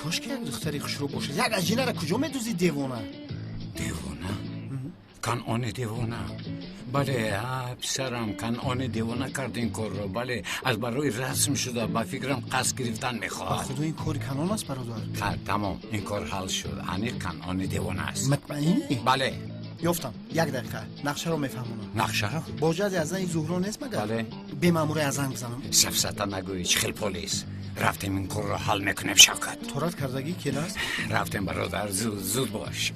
Кош ки як духтари хушрӯ бошад. Як аҷинаро куҷо медуздид девона? Девона? Канъони девона. Бале, писарам, Канъони девона кард ин корро. Бале, аз барои расм шуда ба фикрам қасд гирифтан мехоҳад. Ба худо ин кори Канъон аст, бародар. Тамом, ин кор ҳал шуд. Аниқ Канъони девона аст. Мутмаинӣ? Бале. Ёфтам. Як дақиқа. Нақшаро мефаҳмонам. Нақшаро? Боҷади аз зани Зуҳро нест магар? Бале. Бемаъмурӣ аз занг бизанам. Сафсата нагӯӣ, чӣ хел полис. Рафтем ин корро ҳал мекунем, Шавкат. Торат кардагӣ кел аст? Рафтем, бародар, зуд зуд бош.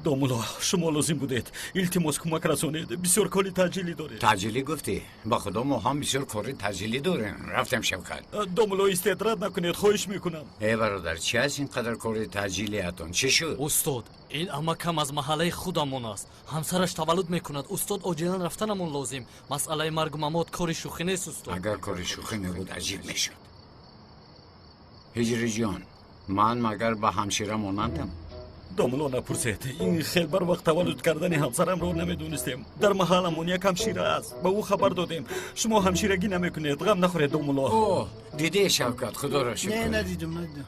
Домулло, шумо лозим будед. Илтимос кӯмак расонед. Бисёр кори таъҷилӣ доред. Таъҷилӣ гуфтӣ? Ба худо мо ҳам бисёр кори таъҷилӣ дорем. Рафтем, Шавкат. Домулло, истед, рад накунед, хоҳиш мекунам. Э бародар, чӣ аст ин қадар кори таъҷилиятон? Чӣ шуд? Устод, ин амакам аз маҳаллаи худамон аст. Ҳамсараш таваллуд мекунад. Устод, оҷилан рафтанамон лозим. Масъалаи маргу мамот кори шӯхӣ нест, устод. Агар кори шӯхӣ мебуд, аҷиб мешуд. Ҳиҷриҷон, ман магар ба ҳамшира монандам? Домулло, напурсед. Ин хел бар вақт таваллуд кардани ҳамсарамро намедонистем. Дар маҳалламон як ҳамшира аст. Ба ӯ хабар додем. Шумо ҳамширагӣ намекунед. Ғам нахӯред, домулло. О, дидӣ, Шавкат, худоро шукр. Не, надидам, надидам.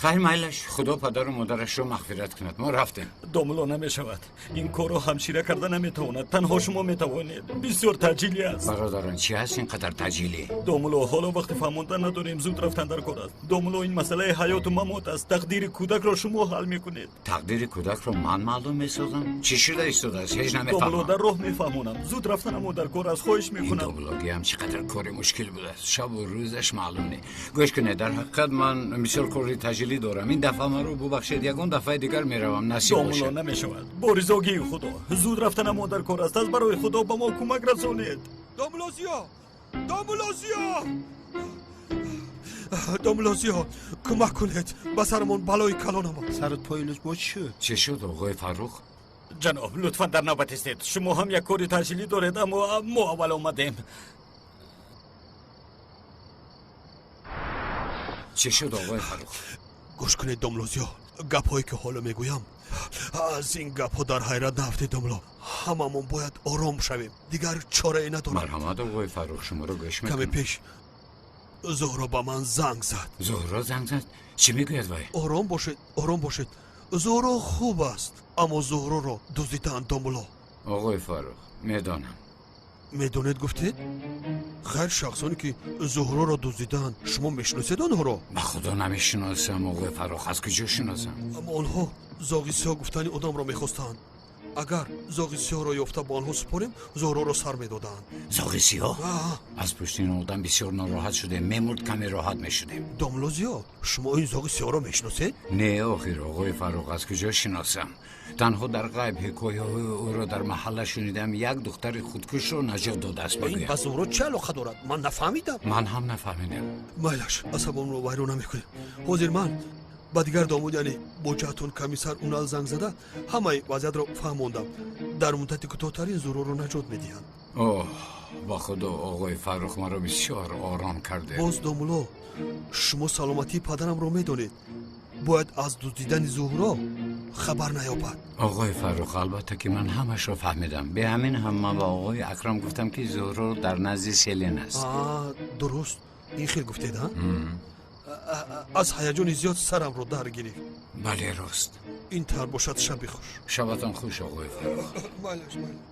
Хайр, майлаш, худо падару модарашро мағфират кунад. Мо рафтем. Домулло, намешавад. Ин корро ҳамшира карда наметавонад. Танҳо шумо метавонед. Бисёр таъҷилӣ аст. Бародарон, чӣ ҳаст ин қадар таъҷилӣ? Домулло, ҳоло вақти фаҳмондан надорем. Зуд рафтан дар кор аст. Домулло, ин масъалаи ҳаёту мамот аст. Тақдири кӯдакро шумо ҳал мекунед. Тақдири кӯдакро ман маълум месозам? Чӣ шуда истодааст? Ҳеҷ намефаҳмам. Домулло, дар роҳ мефаҳмонам. Зуд рафтанамо дар кор аст. Хоҳиш мекунам. Ин домуллогиам чӣ қадар кори мушкил будааст. Шабу рӯзаш маълум не. Гӯш кунед, дар ҳақиқат ман бисёр кори таъҷилӣ дорам. Ин дафъа маро бубахшед, ягон дафъаи дигар меравам. Насиб бошад. Домулло, намешавад. Бо ризогии худо. Зуд рафтанамо дар кор аст. Аз барои худо ба мо кӯмак расонед. Домулло Зиё! Домулло Зиё! Домулло Зиё, кӯмак кунед. Ба сарамон балои калон омад. Сарат пои луч бо чӣ шуд? Чӣ шуд, оғои Фаррух? Ҷаноб, лутфан дар навбат истед. Шумо ҳам як кори таъҷилӣ доред, аммо мо аввал омадем. Чӣ шуд, оғои Фаррух? Гӯш кунед, домулло Зиё, гапҳое ки ҳоло мегӯям, аз ин гапҳо дар ҳайрат наафтед, домулло. Ҳамамон бояд ором шавем. Дигар чорае надорам. Марҳамат, оғои Фаррух, шуморо гӯш мекунам. Каме пеш Зуҳро ба ман занг зад. Зуҳро занг зад? Чӣ мегӯяд вай? Ором бошед, ором бошед. Зуҳро хуб аст, аммо Зуҳроро дуздидаанд, домулло. Оғои Фаррух, медонам. Медонед гуфтед? Хайр, шахсоне ки Зуҳроро дуздидаанд, шумо мешиносед онҳоро? Ба худо намешиносам, оғои Фаррух, аз куҷо шиносам? Аммо онҳо зоғи сиёҳ гуфтани одамро мехостанд. Агар зоғи сиёҳро ёфта ба онҳо супорем, Зуҳроро сар медоданд. Зоғи сиёҳ? Аз пушти ин одам бисёр нороҳат шудем. Мемурд, каме роҳат мешудем. Домулло Зиё, шумо ин зоғи сиёҳро мешиносед? Не, охир, оғои Фаррух, аз куҷо шиносам? Танҳо дар ғайб ҳикояҳои ӯро дар маҳалла шунидам. Як духтари худкушро наҷот додааст, ин ба Зуҳро чӣ алоқа дорад? Ман нафаҳмидам. Ман ҳам нафаҳмидам. Майлаш, асабонро вайрон намекунем. Ҳозир ман ба дигар домод, яъне боҷаатон комиссар Унал занг зада, ҳамаи вазъиятро фаҳмондам. Дар муддати кӯтоҳтарин Зуҳроро наҷот медиҳанд. Оҳ, ба худо, оғои Фаррух, маро бисёр ором карде. Боз, домулло, шумо саломатии падарамро медонед. Бояд аз дуздидани Зуҳро хабар наёбад. Оғои Фаррух, албатта ки ман ҳамашро фаҳмидам. Бе ҳамин ҳам ман ба оғои Акрам гуфтам, ки Зуҳро дар назди Селин аст. Дуруст, ин хел гуфтед, а? Аз ҳаяҷони зиёд сарамро дар гирифт. Бале, рост. Ин тавр бошад, шаби хуш. Шабатон хуш, оғои Фаррух. Майлаш, майлаш.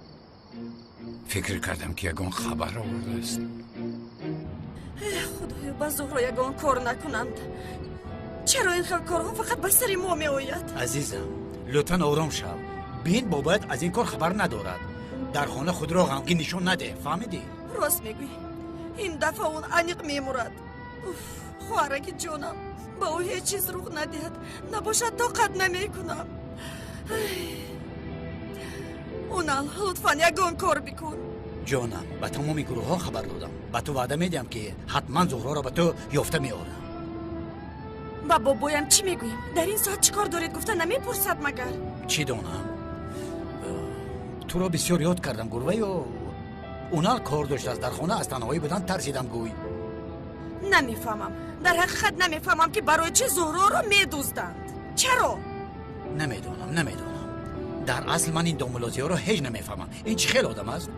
Фикр кардам, ки ягон хабар овардааст. Худоё, ба Зуҳро ягон кор накунанд. Чаро ин хел корҳо фақат ба сари мо меояд? Азизам, лутфан ором шав. Бин, бобоят аз ин кор хабар надорад. Дар хона худро ғамгин нишон надеҳ, фаҳмидӣ? Рост мегӯӣ. Ин дафъа он аниқ мемурад. Уф, хоҳараки ҷонам, ба ӯ ҳеҷ чиз рух надиҳад. Набошад, тоқат намекунам. Унал, лутфан ягон кор бикун. Ҷонам, ба тамоми гурӯҳҳо хабар додам. Ба ту ваъда медиҳам, ки ҳатман Зуҳроро ба ту ёфта меорам. Ба бобоям чӣ мегӯем? Дар ин соат чӣ кор доред гуфта намепурсад магар? Чӣ донам? Туро бисёр ёд кардам гурваю Унал кор доштааст дар хона, аз танҳоӣ будан тарсидам гӯй. Намефаҳмам, дар ҳақиқат намефаҳмам, ки барои чӣ Зуҳроро медузданд. Чаро? Намедонам, намедонам. Дар асл ман ин домулозиҳоро ҳеҷ намефаҳмам. Ин чӣ хел одам аст?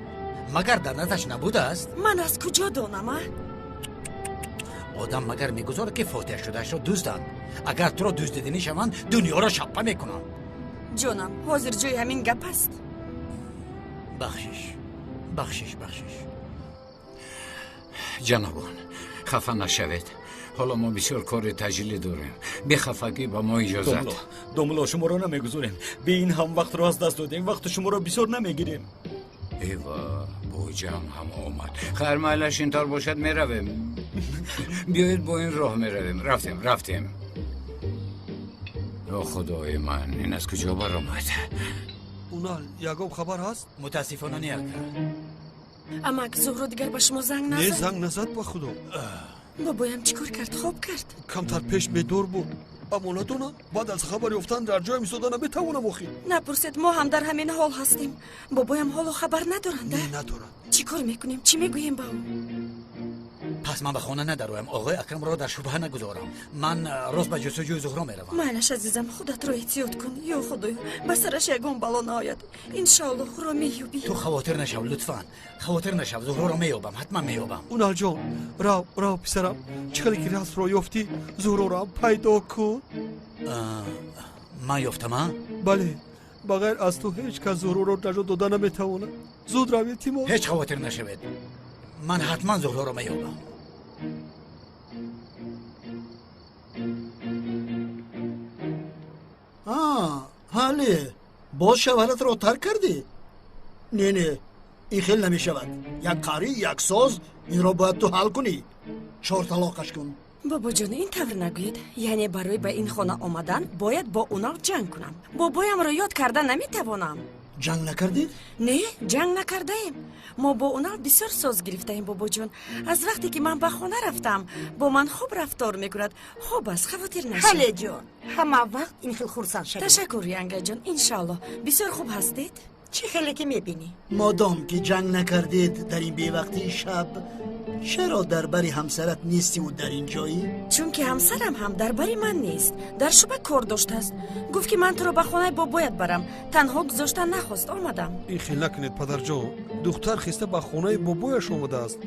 Магар дар наздаш набудааст? Ман аз куҷо донам, а? Одам магар мегузорад, ки фотиҳа шудаашро дузданд? Агар туро дуздидинӣ шаванд, дунёро шаппа мекунанд. Ҷонам, ҳозир ҷои ҳамин гап аст. Бахшиш, бахшиш, бахшиш. Ҷанобон, хафа нашавед. Ҳоло мо бисёр кори таҷлилӣ дорем. Бехафагӣ ба мо иҷозат. Домулло, шуморо намегузорем. Бе ин ҳам вақтро аз даст додем. Вақти шуморо бисёр намегирем. Эва, боҷам ҳам омад. Хайр, майлаш ин тор бошад, меравем. Биёед бо ин роҳ меравем. Рафтем, рафтем. О худои ман, ин аз куҷо баромад? Унал, ягон хабар ҳаст? Мутаассифона не, ака. Амак, Зуҳро дигар ба шумо занг назад? Не, занг назад, ба худо. Бобоям чӣ кор кард? Хоб кард? Камтар пеш бедор буд, аммо надонам, баъд аз хабар ёфтан дар ҷоям истода наметавонам охир. Напурсед, мо ҳам дар ҳамин ҳол ҳастем. Бобоям ҳоло хабар надоранд? Не, надоранд. Чӣ кор мекунем? Чӣ мегӯем ба ӯ? Пас ман ба хона надароям, оғои Акрамро дар шубҳа нагузорам. Ман рост ба ҷустуҷӯи Зуҳро меравам. Майлаш, азизам, худатро эҳтиёт кун. Ё худоё, ба сараш ягон бало наояд. Иншоаллоҳ ӯро меёбӣ. Ту хавотир нашав, лутфан, хавотир нашав. Зуҳроро меёбам, ҳатман меёбам. Уналҷон, рав, рав писарам. Чӣ хеле ки расмро ёфтӣ, Зуҳрорам пайдо кун. Ман ёфтам, а? Бале, ба ғайр аз ту ҳеҷ кас Зуҳроро наҷот дода наметавонад. Зуд рав, илтимос. Ҳеҷ хавотир нашавед, ман ҳатман Зуҳроро меёбам. Ҳале, боз шавҳаратро тарк кардӣ? Не, не, ин хел намешавад. Як қарӣ, як соз, инро бояд ту ҳал кунӣ. Чор талоқаш кун. Бобоҷон, ин тавр нагӯед. Яъне барои ба ин хона омадан бояд бо Унал ҷанг кунам. Бобоямро ёд карда наметавонам. Ҷанг накардед? Не, ҷанг накардаем. Мо бо Унал бисёр соз гирифтаем, бобоҷон. Аз вақте ки ман ба хона рафтам, бо ман хуб рафтор мекунад. Хуб аст, хавотир нашавед. Ҳале ҷон, ҳама вақт ин хел хурсанд шавед. Ташаккур, янгаҷон, иншоаллоҳ. Бисёр хуб ҳастед? Чӣ хеле ки мебинӣ. Модом ки ҷанг накардед дар ин бевақтии шаб, чаро дар бари ҳамсарат нестиву дар ин ҷоӣ? Чунки ҳамсарам ҳам дар бари ман нест. Дар шуба кор доштааст. Гуфт ки ман туро ба хонаи бобоят барам. Танҳо гузоштан нахост, омадам. Ин хел накунед, падарҷон. Духтар хеста ба хонаи бобояш омадааст.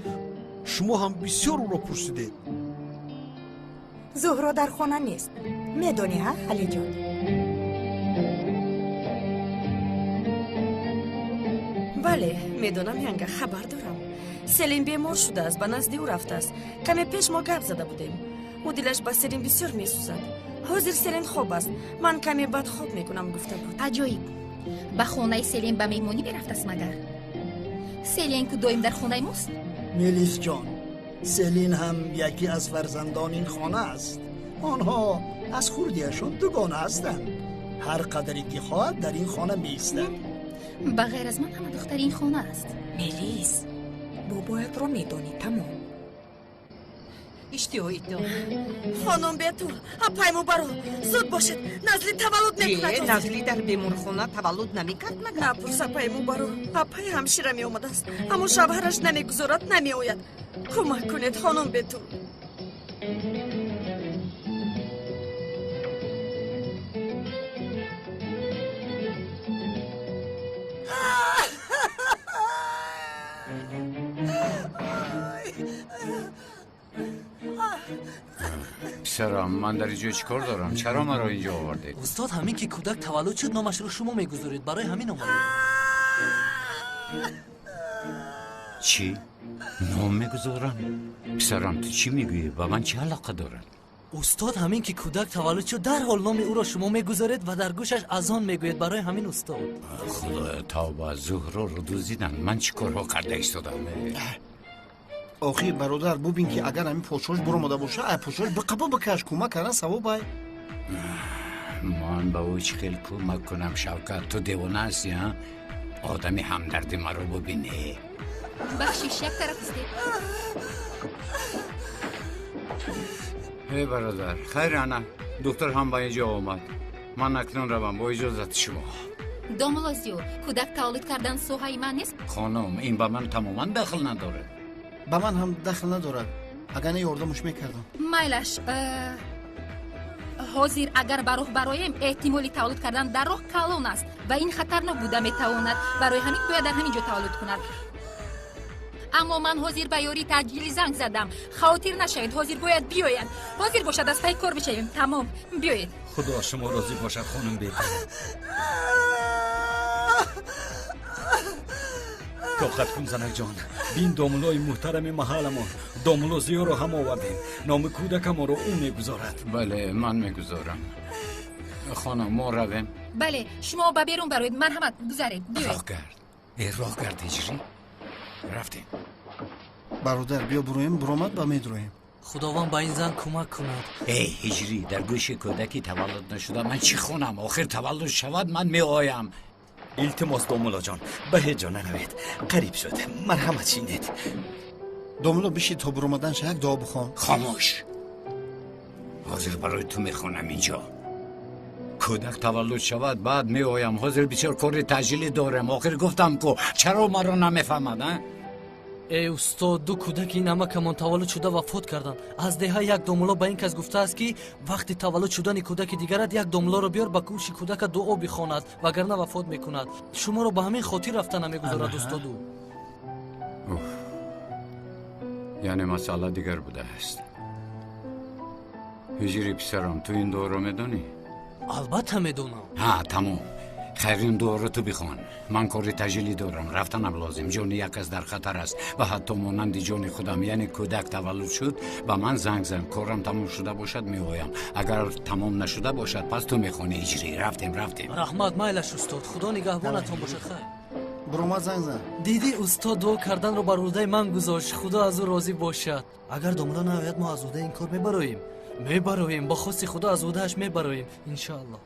Шумо ҳам бисёр ӯро пурсидед. Зуҳро дар хона нест. Медонӣ, ҳа, Ҳалиҷон? Бале, медонам, янга, хабар дорам. Селин бемор шудааст, ба назди ӯ рафтааст. Каме пеш мо гап зада будем. Ӯ дилаш ба Селин бисёр месӯзад. Ҳозир Селин хоб аст. Ман каме баъд хоб мекунам, гуфта буд. Аҷоиб, ба хонаи Селин ба меҳмонӣ мерафтааст магар? Селин ку доим дар хонаи мост? Мелисҷон, Селин ҳам яке аз фарзандони ин хона аст. Онҳо аз хурдиашон дугона ҳастанд. Ҳар қадаре ки хоҳад дар ин хона меистад. Ба ғайр аз ман ҳама духтари ин хона аст. Мелис, бобоятро медонӣ, тамом. Иштиҳоитон. Хонум Бетул, апай Мубаро, зуд бошед, Назли таваллуд мекунад. Е, Назли дар беморхона таваллуд намекард магар? Напурс, апай Мубаро, апай ҳамшира меомадааст, аммо шавҳараш намегузорад, намеояд. Кӯмак кунед, хонум Бетул. Писарам, ман дар инҷо чӣ кор дорам? Чаро маро инҷо овардед? Устод, ҳамин ки кӯдак таваллуд шуд, номашро шумо мегузоред. Барои ҳамин омадем. Чӣ? Ном мегузорам? Писарам, ту чӣ мегӯӣ? Ба ман чӣ алоқа дорад? Устод, ҳамин ки кӯдак таваллуд шуд, дарҳол номи ӯро шумо мегузоред ва дар гӯшаш азон мегӯед. Барои ҳамин, устод. Худоё, тавба, Зуҳроро дуздиданд. Ман чӣ корҳо карда истодам? Охир, бародар, бубин ки агар ҳамин подшош буромада боша, ай подшош биқабо бикаш, кӯмак кардан савоб ай. Ман ба ӯ чӣ хел кӯмак кунам, Шавкат? Ту девона ҳастӣ, а? Одами ҳамдарди маро бубинӣ. Бахшиш, як тараф истед. Эй бародар, хайр ана, доктор ҳам ба инҷо омад. Ман акнун равам бо иҷозати шумо. Домулло Зиё, кӯдак таваллуд кардан соҳаи ман нест. Хонум, ин ба ман тамоман дахл надорад. Ба ман ҳам дахл надорад. Агар не ёрдамаш мекардам. Майлаш, ҳозир агар ба роҳ бароем, эҳтимоли таваллуд кардан дар роҳ калон аст ва ин хатарнок буда метавонад. Барои ҳамин бояд дар ҳамин ҷо таваллуд кунад. Аммо ман ҳозир ба ёрии таъҷилӣ занг задам. Хавотир нашавед, ҳозир бояд биёяд. Ҳозир бошад, аз пай кор бишавем. Тамом, биёед. Худо аз шумо розӣ бошад, хонум беби. Тоқат кун, занакҷон. Бин домуллои муҳтарами маҳалламон, домулло Зиёро ҳам овардем. Номи кӯдакамонро ӯ мегузорад. Бале, ман мегузорам. Хонум, мо равем. Бале, шумо ба берун бароед, марҳамат, гузаред, биёед. Роҳ гард. Э, роҳ гард, ҳиҷрӣ. Рафтем. Бародар, биё буроем, буромад ба медроем. Худованд ба ин зан кӯмак кунад. Эй ҳиҷрӣ, дар гӯши кӯдаки таваллуд нашуда ман чӣ хонам? Охир таваллуд шавад, ман меоям. Илтимос, домуллоҷон, ба ҳеҷ ҷо наравед. Қариб шуд, марҳамат шинед. Домулло, биши то буромаданша як дуо бихон. Хомӯш. Ҳозир барои ту мехонам инҷо. Кӯдак таваллуд шавад, баъд меоям. Ҳозир бисёр кори таъҷилӣ дорам. Охир гуфтам ку, чаро маро намефаҳмад, а? Эй устод, ду кӯдаки ин амакамон таваллуд шуда вафот карданд. Аз деҳа як домулло ба ин кас гуфтааст, ки вақти таваллуд шудани кӯдаки дигарат як домуллоро биёр, ба гӯши кӯдака дуо бихонад, вагарна вафот мекунад. Шуморо ба ҳамин хотир рафта намегузорад устоду. Яъне масъала дигар будааст. Ҳиҷри писарам, ту ин дуоро медонӣ? Албатта медонам. Ҳа, тамом. Хайр, ин дуоро ту бихон. Ман кори таъҷилӣ дорам, рафтанам лозим. Ҷони як кас дар хатар аст ва ҳатто монанди ҷони худам. Яъне кӯдак таваллуд шуд, ба ман занг зан. Корам тамом шуда бошад, меоям. Агар тамом нашуда бошад, пас ту мехонӣ ҳиҷрӣ. Рафтем, рафтем. Раҳмат, майлаш устод. Худо нигаҳбонатон бошад. Хайр. Буромад, занг зан. Дидӣ, устод дуо карданро бар уҳдаи ман гузошт. Худо аз ӯ розӣ бошад. Агар домулло наояд, мо аз уҳдаи ин кор мебароем. Мебароем, бо хости Худо аз уҳдааш мебароем, иншоаллоҳ.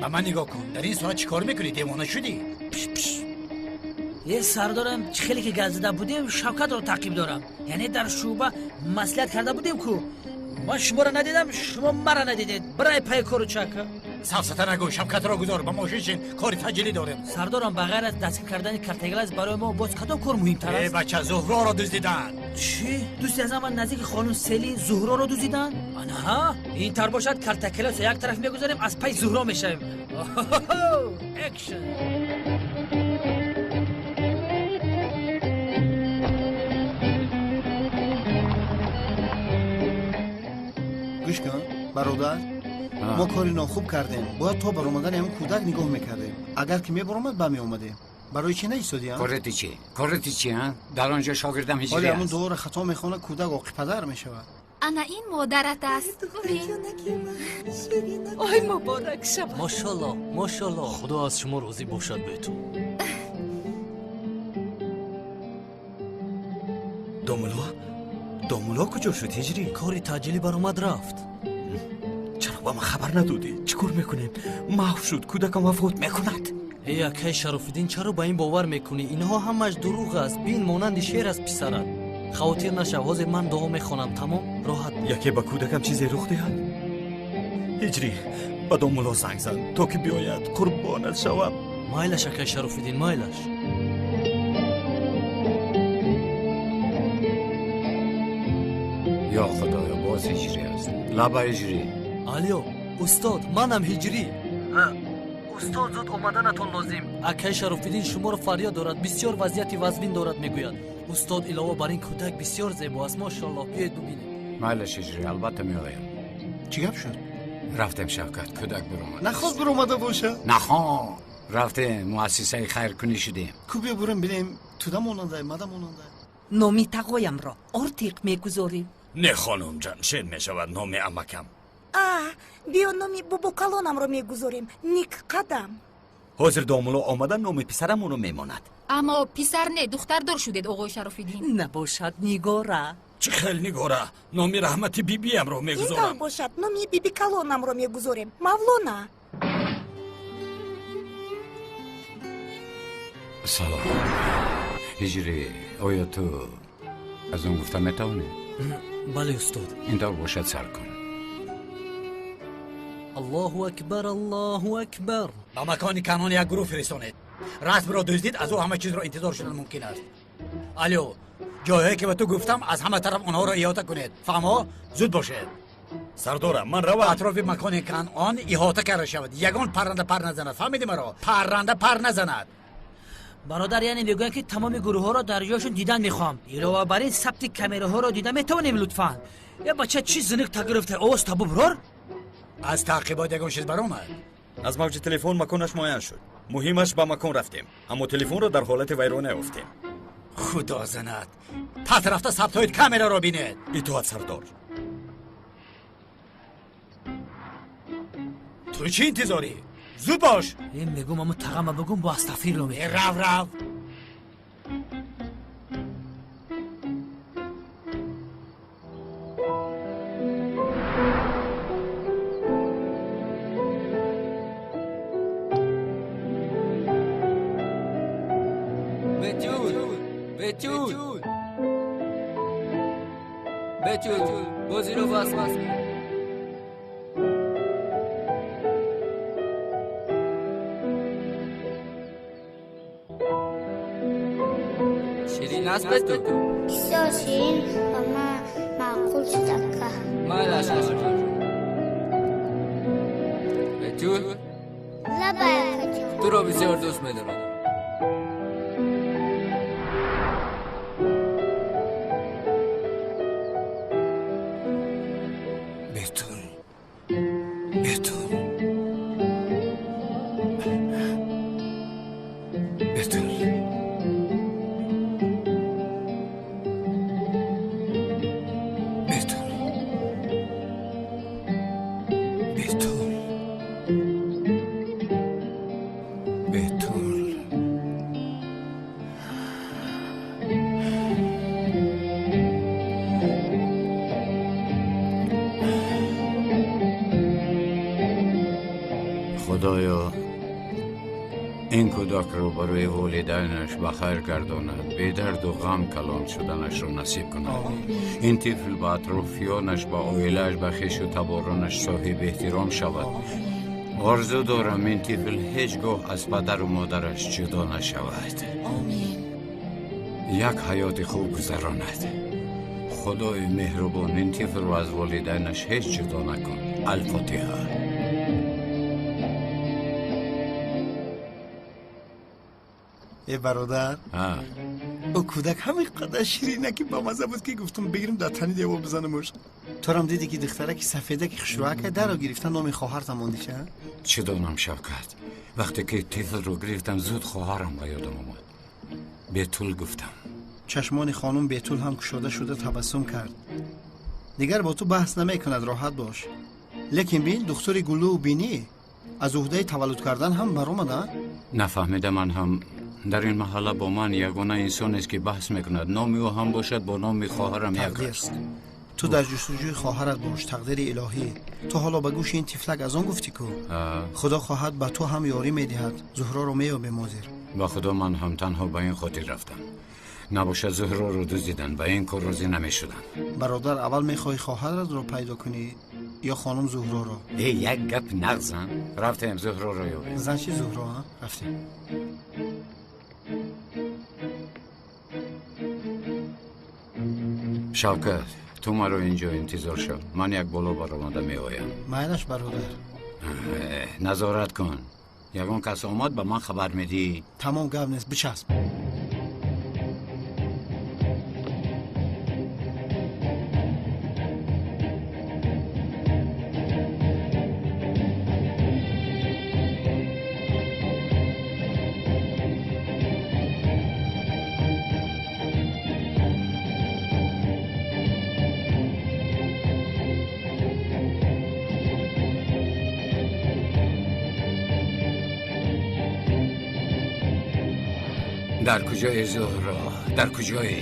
Ба ман нигоҳ кун, дар ин соат чӣ кор мекунӣ? Девона шудӣ? Е сардорам, чӣ хеле ки гап зада будем, Шавкатро таъқиб дорам. Яъне дар шӯъба маслиҳат карда будем ку. Ман шуморо надидам, шумо маро надидед. Бирай пай кору чака. Сафсата нагӯ, Шавкатро гузор, ба мошин шин, кори таъҷилӣ дорем. Сардорам, ба ғайр аз дастгир кардани картаглаз барои мо боз кадом кор муҳимтар аст? Э бача, Зуҳроро дуздиданд. Чӣ? Дӯсти аз ман наздики хонум Селин Зуҳроро дуздиданд? Анаҳа, ин тар бошад, картакеласро як тараф мегузорем, аз пай Зуҳро мешавем. Экшн! Гӯш кун, бародар, мо кори нохуб кардем. Бояд то баромадани ҳамин кӯдак нигоҳ мекардем. Агар ки мебаромад, ба меомадем. Барои чӣ наистодиам? Корети чӣ? Корети чӣ, а? Дар он ҷо шогирдам ҳиҷрӣ ҳоле ҳамун аст. дуоро хато мехонад, кӯдак оқипадар мешавад. Ана ин модарат аст. Ой, муборак шавад. Мошалло, мошалло. Худо аз шумо розӣ бошад, бету. Домулло, домулло куҷо шуд, ҳиҷрӣ? Кори таъҷилӣ баромад рафт. Чаро ба ман хабар надодӣ? Чӣ кор мекунем? Маҳв шуд, кӯдакам вафот мекунад. Эй акай Шарофиддин, чаро ба ин бовар мекунӣ? Инҳо ҳамаш дурӯғ аст. Бин, монанди шер аст писарат. Хавотир нашав, ҳозир ман дуо мехонам. Тамом, роҳат. Яке ба кӯдакам чизе рух диҳад? Ҳиҷрӣ, ба домулло занг зан, то ки биёяд, қурбонат шавам. Майлаш, акай Шарофиддин, майлаш. Ё Худоё, боз ҳиҷрӣ аст. Лаба ҳиҷрӣ. Алё, устод, манам ҳиҷрӣ. Устод, зуд омаданатон лозим. Акай Шарофиддин шуморо фарёд дорад, бисёр вазъияти вазмин дорад, мегӯяд. Устод, илова бар ин кӯдак бисёр зебо аст, мошоаллоҳ, биёед бубинед. Майлаш ҳиҷрӣ, албатта меоям. Чӣ гап шуд? Рафтем, Шавкат, кӯдак биромад. Нахост биромада бошад? Нахон. Рафтем, муассисаи хайркунӣ шудем. Ку биё бурем бинем, туда монандай, мада монандай. Номи тағоямро Ортиқ мегузорем. Не, хонум Ҷамшед мешавад номи амакам. А, биё номи бобокалонамро мегузорем, Ник Қадам. Ҳозир домулло омада номи писарамонро мемонад. Аммо писар не, духтардор шудед, оғои Шарофиддин. Набошад, Нигора. Чӣ хел Нигора, номи раҳмати бибиямро мегузорам. Ин тавр бошад, номи биби калонамро мегузорем. Мавлона. Салом. Ҳиҷрӣ, оё ту аз он гуфта метавонӣ? Бале, устод. Ин тавр бошад, сар кун. Аллоҳу акбар, Аллоҳу акбар. Ба макони канон як гурӯҳ фиристонед. Расмро дуздид, аз ӯ ҳама чизро интизор шудан мумкин аст. Алё, ҷойҳое ки ба ту гуфтам, аз ҳама тараф онҳоро иҳота кунед. Фаҳмо? Зуд бошед. Сардора, ман равам. Атрофи макони канон иҳота карда шавад. Ягон парранда пар назанад. Фаҳмидӣ маро? Парранда пар назанад. Бародар, яъне мегӯянд, ки тамоми гурӯҳҳоро дар ҷойшон дидан мехоҳам. Илова бар ин сабти камераҳоро дида метавонем, лутфан. Е бача, чӣ зиниқ тагирифта? Овоз табу бирор? Аз таъқибот ягон чиз баромад? Аз мавҷи телефон маконаш муайян шуд. Муҳимаш ба макон рафтем, аммо телефонро дар ҳолати вайрона ёфтем. Худо занад. Пас рафта сабтҳои камераро бинед. Итоат, сардор. Ту чӣ интизорӣ? Зуд бош. Э, мегум, аммо тағама бигум, бо астағфирро мекунам. Рав, рав. Бетюл! Бетюл, бозиро бас кун. Ширин аст, Бетюл? Бисёр ширин ба ман маъқул шуд, ака. Майлаш, Бетюл? Лабай, акаҷон. Туро бисёр дӯст медорам. Худоё, ин кӯдакро барои волидайнаш ба хайр гардонад, бедарду ғам калон шуданашро насиб кунад. Ин тифл ба атрофиёнаш, ба оилааш, ба хешу таборонаш соҳиби эҳтиром шавад. Орзу дорам, ин тифл ҳеҷ гоҳ аз падару модараш ҷудо нашавад, як ҳаёти хуб гузаронад. Худои меҳрубон, ин тифлро аз волидайнаш ҳеҷ ҷудо накун. Алфотиҳа. Э бародар, ӯ кӯдак ҳамин қадар ширина, ки бамаза буд, ки гуфтам бигирим, дар тани девор бизанамуш. Торам диди, ки духтараки сафедаки хушрӯака даро гирифта, номи хоҳартам мондиша? Чӣ донам, Шавкат, вақте ки тифлро гирифтам, зуд хоҳарам ба ёдам омад. Бетул гуфтам. Чашмони хонум Бетул ҳам кушода шуда табассум кард. Дигар бо ту баҳс намекунад, роҳат бош. Лекин бин, духтури гулӯ бинӣ аз уҳдаи таваллуд кардан ҳам баромада. Нафаҳмида, ман ҳам дар ин маҳалла бо ман ягона инсонест, ки баҳс мекунад. Номи ӯ ҳам бошад бо номи хоҳарам як аст. Ту дар ҷустуҷӯи хоҳарат бош, тақдири илоҳӣ. Ту ҳоло ба гӯши ин тифлак аз он гуфтӣ ку. Худо хоҳад, ба ту ҳам ёрӣ медиҳад. Зуҳроро меёбем ҳозир. Ба худо, ман ҳам танҳо ба ин хотир рафтам. Набошад Зуҳроро дуздидан, ба ин кор розӣ намешудам. Бародар, аввал мехоҳӣ хоҳаратро пайдо кунӣ ё хонум Зуҳроро? Э, як гап нағзан. Рафтем, Зуҳроро ёбем. Зан чи Зуҳро, рафтем. Шавкат, ту маро инҷо интизор шав, ман як боло баромада меоям. Майлаш, бародар. Назорат кун, ягон кас омад, ба ман хабар медиҳӣ. Тамом, гап нест, бичасб. Дар куҷои, Зуҳро, дар куҷоӣ?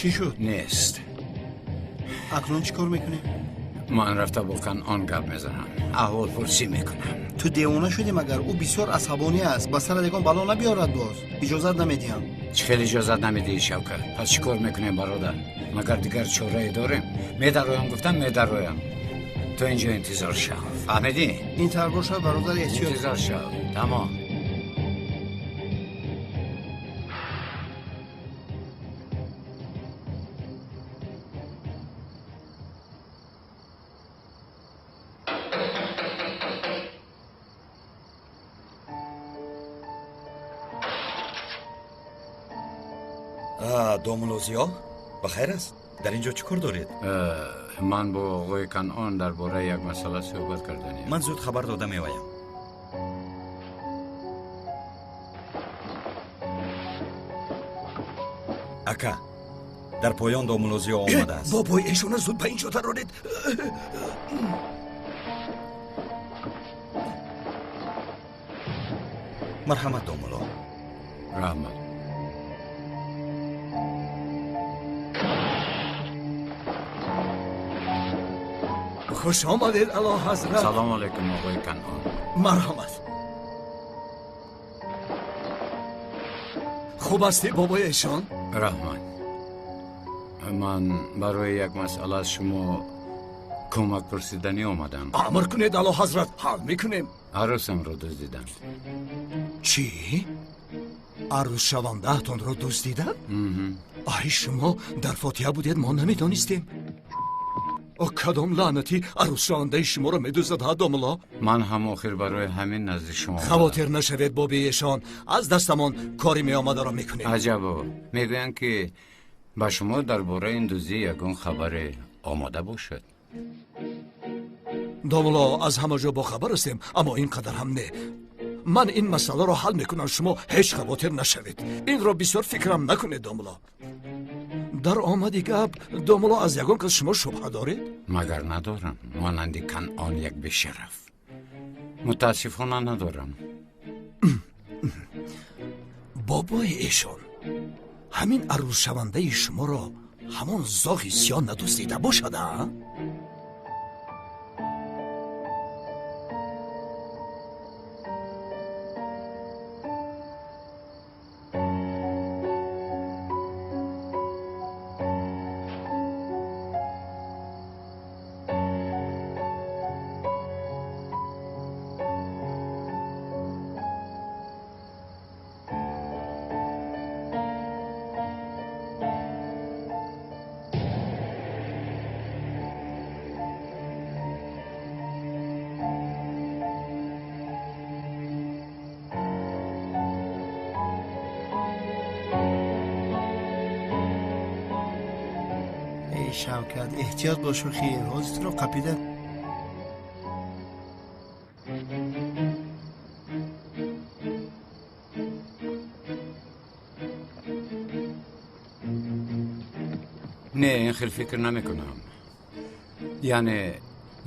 Чӣ шуд? Нест. Акнун чӣ кор мекунем? Ман рафта бо Канъон гап мезанам, аҳволпурсӣ мекунам. Ту девона шудӣ магар? Ӯ бисёр асабонӣ аст, ба сарат ягон бало набиёрад боз. Иҷозат намедиҳам. Чӣ хел иҷозат намедиҳӣ, Шавкат? Пас чӣ кор мекунем, бародар? Магар дигар чорае дорем? Медароям гуфтам, медароям. Ту инҷо интизор шав, фаҳмидӣ? Ин тавр бошад, бародар, эҳтиёт. Интизор шав, тамом. Домулло Зиё, ба хайр аст? Дар ин ҷо чӣ кор доред? Ман бо оғои Канъон дар бораи як масъала суҳбат карданиям. Ман зуд хабар дода меоям. Ака, дар поён домулло Зиё омадааст. Бобои эшона зуд ба ин ҷо дароред. Марҳамат, домулло. Раҳмат. Хуш омадед, Ало ҳазрат. Салом алайкум, оғои Канъон. Марҳамат. Хуб ҳастӣ, бобои эшон? Раҳмат. Ман барои як масъала аз шумо кӯмак пурсиданӣ омадам. Амр кунед, Ало ҳазрат, ҳал мекунем. Арӯсамро дуздиданд. Чӣ? Арӯсшавандаатонро дуздиданд? Ай, шумо дар фотиҳа будед, мо намедонистем. Кадом лаънатӣ арӯсшавандаи шуморо медуздад, ҳа, домулло? Ман ҳам охир барои ҳамин назди шумо омадам. Хавотир нашавед, боби эшон, аз дастамон кори меомадаро мекунем. Аҷабо, мегӯянд ки ба шумо дар бораи ин дуздӣ ягон хабаре омода бошад. Домулло, аз ҳама ҷо бохабар ҳастем, аммо ин қадар ҳам не. Ман ин масъаларо ҳал мекунам, шумо ҳеҷ хавотир нашавед. Инро бисёр фикрам накунед, домулло. Дар омади гап, домулло, аз ягон кас шумо шубҳа доред? Магар надорам, монанди Канъон як бешараф. Мутаассифона надорам. Бобои эшон, ҳамин арӯсшавандаи шуморо ҳамон зоғи сиёҳ надуздида бошад, а? Шавкат, эҳтиёт бошу, хир, ҳозир туро қапида. Не, ин хел фикр намекунам. Яъне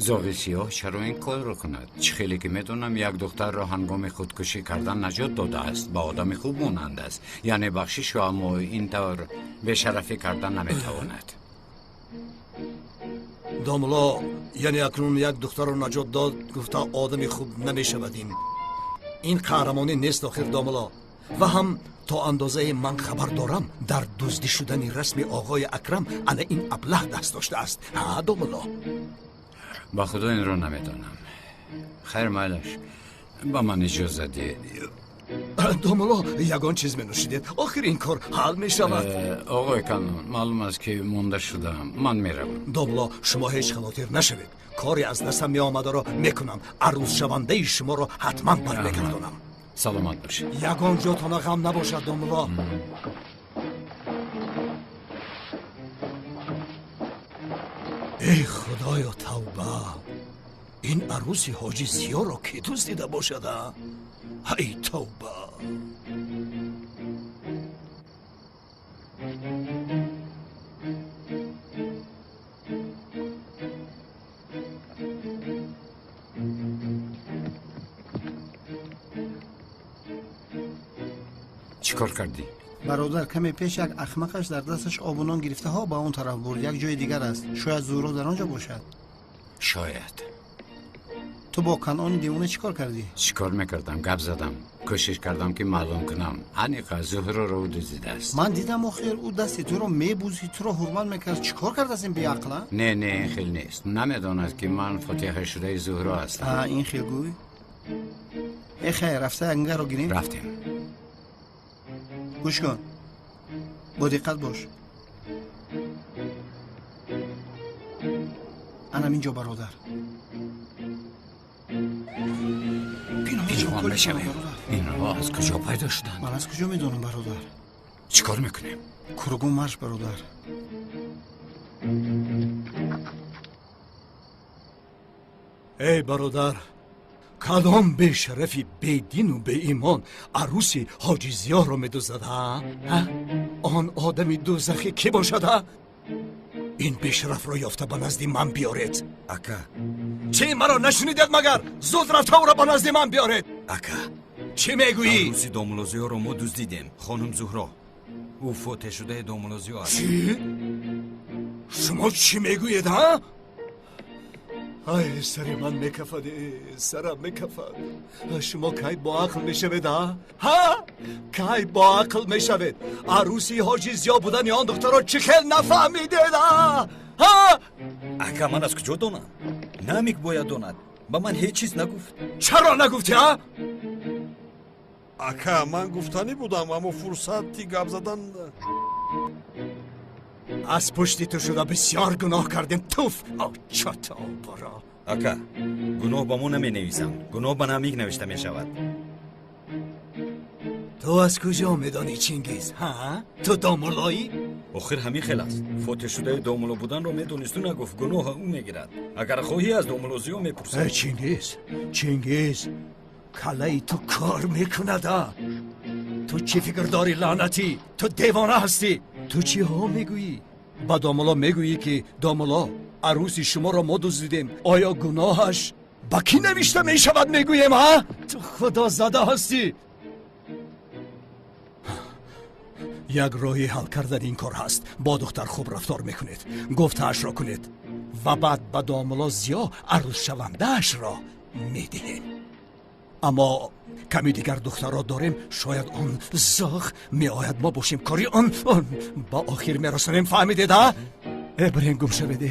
зоғи сиёҳ чаро ин корро кунад? Чӣ хеле ки медонам, як духтарро ҳангоми худкушӣ кардан наҷот додааст, ба одами хуб монанд аст. Яъне бахшишу, аммо ин тавр бешарафӣ кардан наметавонад. Домулло, яъне акнун як духтарро наҷот дод гуфта одами хуб намешавад. Ин қаҳрамонӣ нест охир, домулло. Ва ҳам то андозае ман хабар дорам, дар дуздӣ шудани расми оғои Акрам ана ин аблаҳ даст доштааст. Ҳа, домулло? Ба худо инро намедонам. Хайр, майлаш, ба ман иҷоза диҳед. Домулло, ягон чиз менӯшидед, охир ин кор ҳал мешавад. Оғои Канъон, маълум аст ки монда шудам, ман меравам. Домулло, шумо ҳеҷ хавотир нашавед, кори аз дастам меомадаро мекунам, арӯзшавандаи шуморо ҳатман бармегардонам. Саломат бошед. Ягон ҷотона ғам набошад, домулло. Эй худоё, тавба! Ин арӯси ҳоҷи Зиёро кӣ дуздида бошад, а? Ҳай, тавба! Чӣ кор кардӣ? Бародар, каме пеш як ахмақаш дар дасташ обу нон гирифтаҳо ба он тараф бурд. Як ҷои дигар аст. Шояд Зуҳро дар он ҷо бошад. Шояд. Ту бо Канъони девона чӣ кор кардӣ? Чӣ кор мекардам? Гап задам. Кӯшиш кардам, ки маълум кунам. Аниқа Зуҳроро ӯ дуздидааст. Ман дидам, охир ӯ дасти туро мебӯзид, туро ҳурмат мекард. Чӣ кор кардааст ин беақла? Не, не, ин хел нест. Намедонад, ки ман фотиҳашудаи Зуҳро ҳастам. А, ин хел гӯй. Э, хайр, рафта янгаро гирем. Рафтем. Гӯш кун, бо диққат бош. Анам инҷо, бародар. Пинҳон мешавем. Инҳо аз куҷо пайдо шуданд? Ман аз куҷо медонам, бародар? Чӣ кор мекунем? Кургун марш, бародар. Эй бародар, кадом бешарафи бедину беимон арӯси ҳоҷи Зиёҳро медуздад? Он одами дӯзахӣ кӣ бошад? Ин бешарафро ёфта ба назди ман биёред. Ака. Чӣ, маро нашунидед магар? Зуд рафта ӯро ба назди ман биёред. Ака. Чӣ мегӯӣ? Арӯси домулло Зиёро мо дуздидем, хонум Зуҳро. Ӯ фотеҳшудаи домулло Зиё аст. Чӣ? Шумо чӣ мегӯед, ҳа? Ай, сари ман мекафад, сарам мекафад. Шумо кай бо ақл мешавед, а? Ҳа, кай бо ақл мешавед? Арӯси ҳоҷи Зиё будани он духтарро чӣ хел нафаҳмидед, а? Ҳа? Ака, ман аз куҷо донам? Намик бояд донад. Ба ман ҳеҷ чиз нагуфт. Чаро нагуфтӣ, а? Ака, ман гуфтанӣ будам, аммо фурсати гап задан. Аз пушти ту шуда бисёр гуноҳ кардем. Туф, чото боро. Ака, гуноҳ ба мо наменависанд, гуноҳ ба Намик навишта мешавад. Ту аз куҷо медонӣ, Чингиз? Ҳа, ту домуллоӣ? Охир ҳамин хел аст. Фотеҳшудаи домулло буданро медонисту нагуфт. Гуноҳа ӯ мегирад. Агар хоҳӣ, аз домулло Зиё мепурсад. Чингиз, Чингиз, каллаи ту кор мекунад, а? Ту чӣ фикр дорӣ, лаънатӣ? Ту девона ҳастӣ. Ту чиҳо мегӯӣ? Ба домулло мегӯӣ, ки домулло, арӯси шуморо мо дуздидем, оё гуноҳаш ба кӣ навишта мешавад, мегӯем, а? Ту худозада ҳастӣ. Як роҳи ҳал кардани ин кор ҳаст. Бо духтар хуб рафтор мекунед, гуфтаашро кунед ва баъд ба домулло Зиё арӯсшавандаашро медиҳем. Аммо ками дигар духтарро дорем, шояд он зоғ меояд, мо бошем, кори он ба охир мерасонем. Фаҳмидед, а? Э, бирен, гум шавед.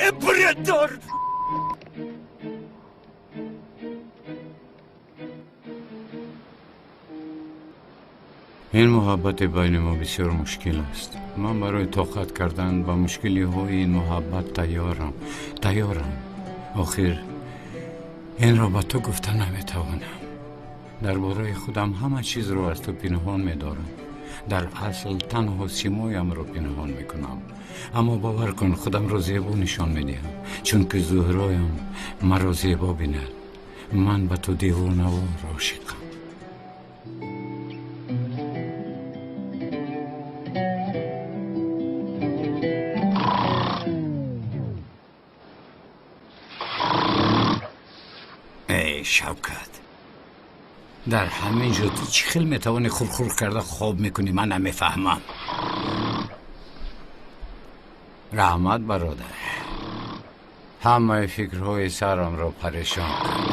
Э, биредор. Ин муҳаббати байни мо бисёр мушкил аст. Ман барои тоқат кардан ба мушкилиҳои ин муҳаббат тайёрам, тайёрам. Охир инро ба ту гуфта наметавонам. Дар бораи худам ҳама чизро аз ту пинҳон медорам. Дар асл танҳо симоямро пинҳон мекунам, аммо бовар кун, худамро зебо нишон медиҳам, чунки Зуҳроям маро зебо бинад. Ман ба ту девонавор ошиқам. Эй Шавкат, дар ҳамин ҷо ту чӣ хел метавонӣ хурхур карда хоб мекунӣ? Ман намефаҳмам. Раҳмат, бародар, ҳамаи фикрҳои сарамро парешон кард.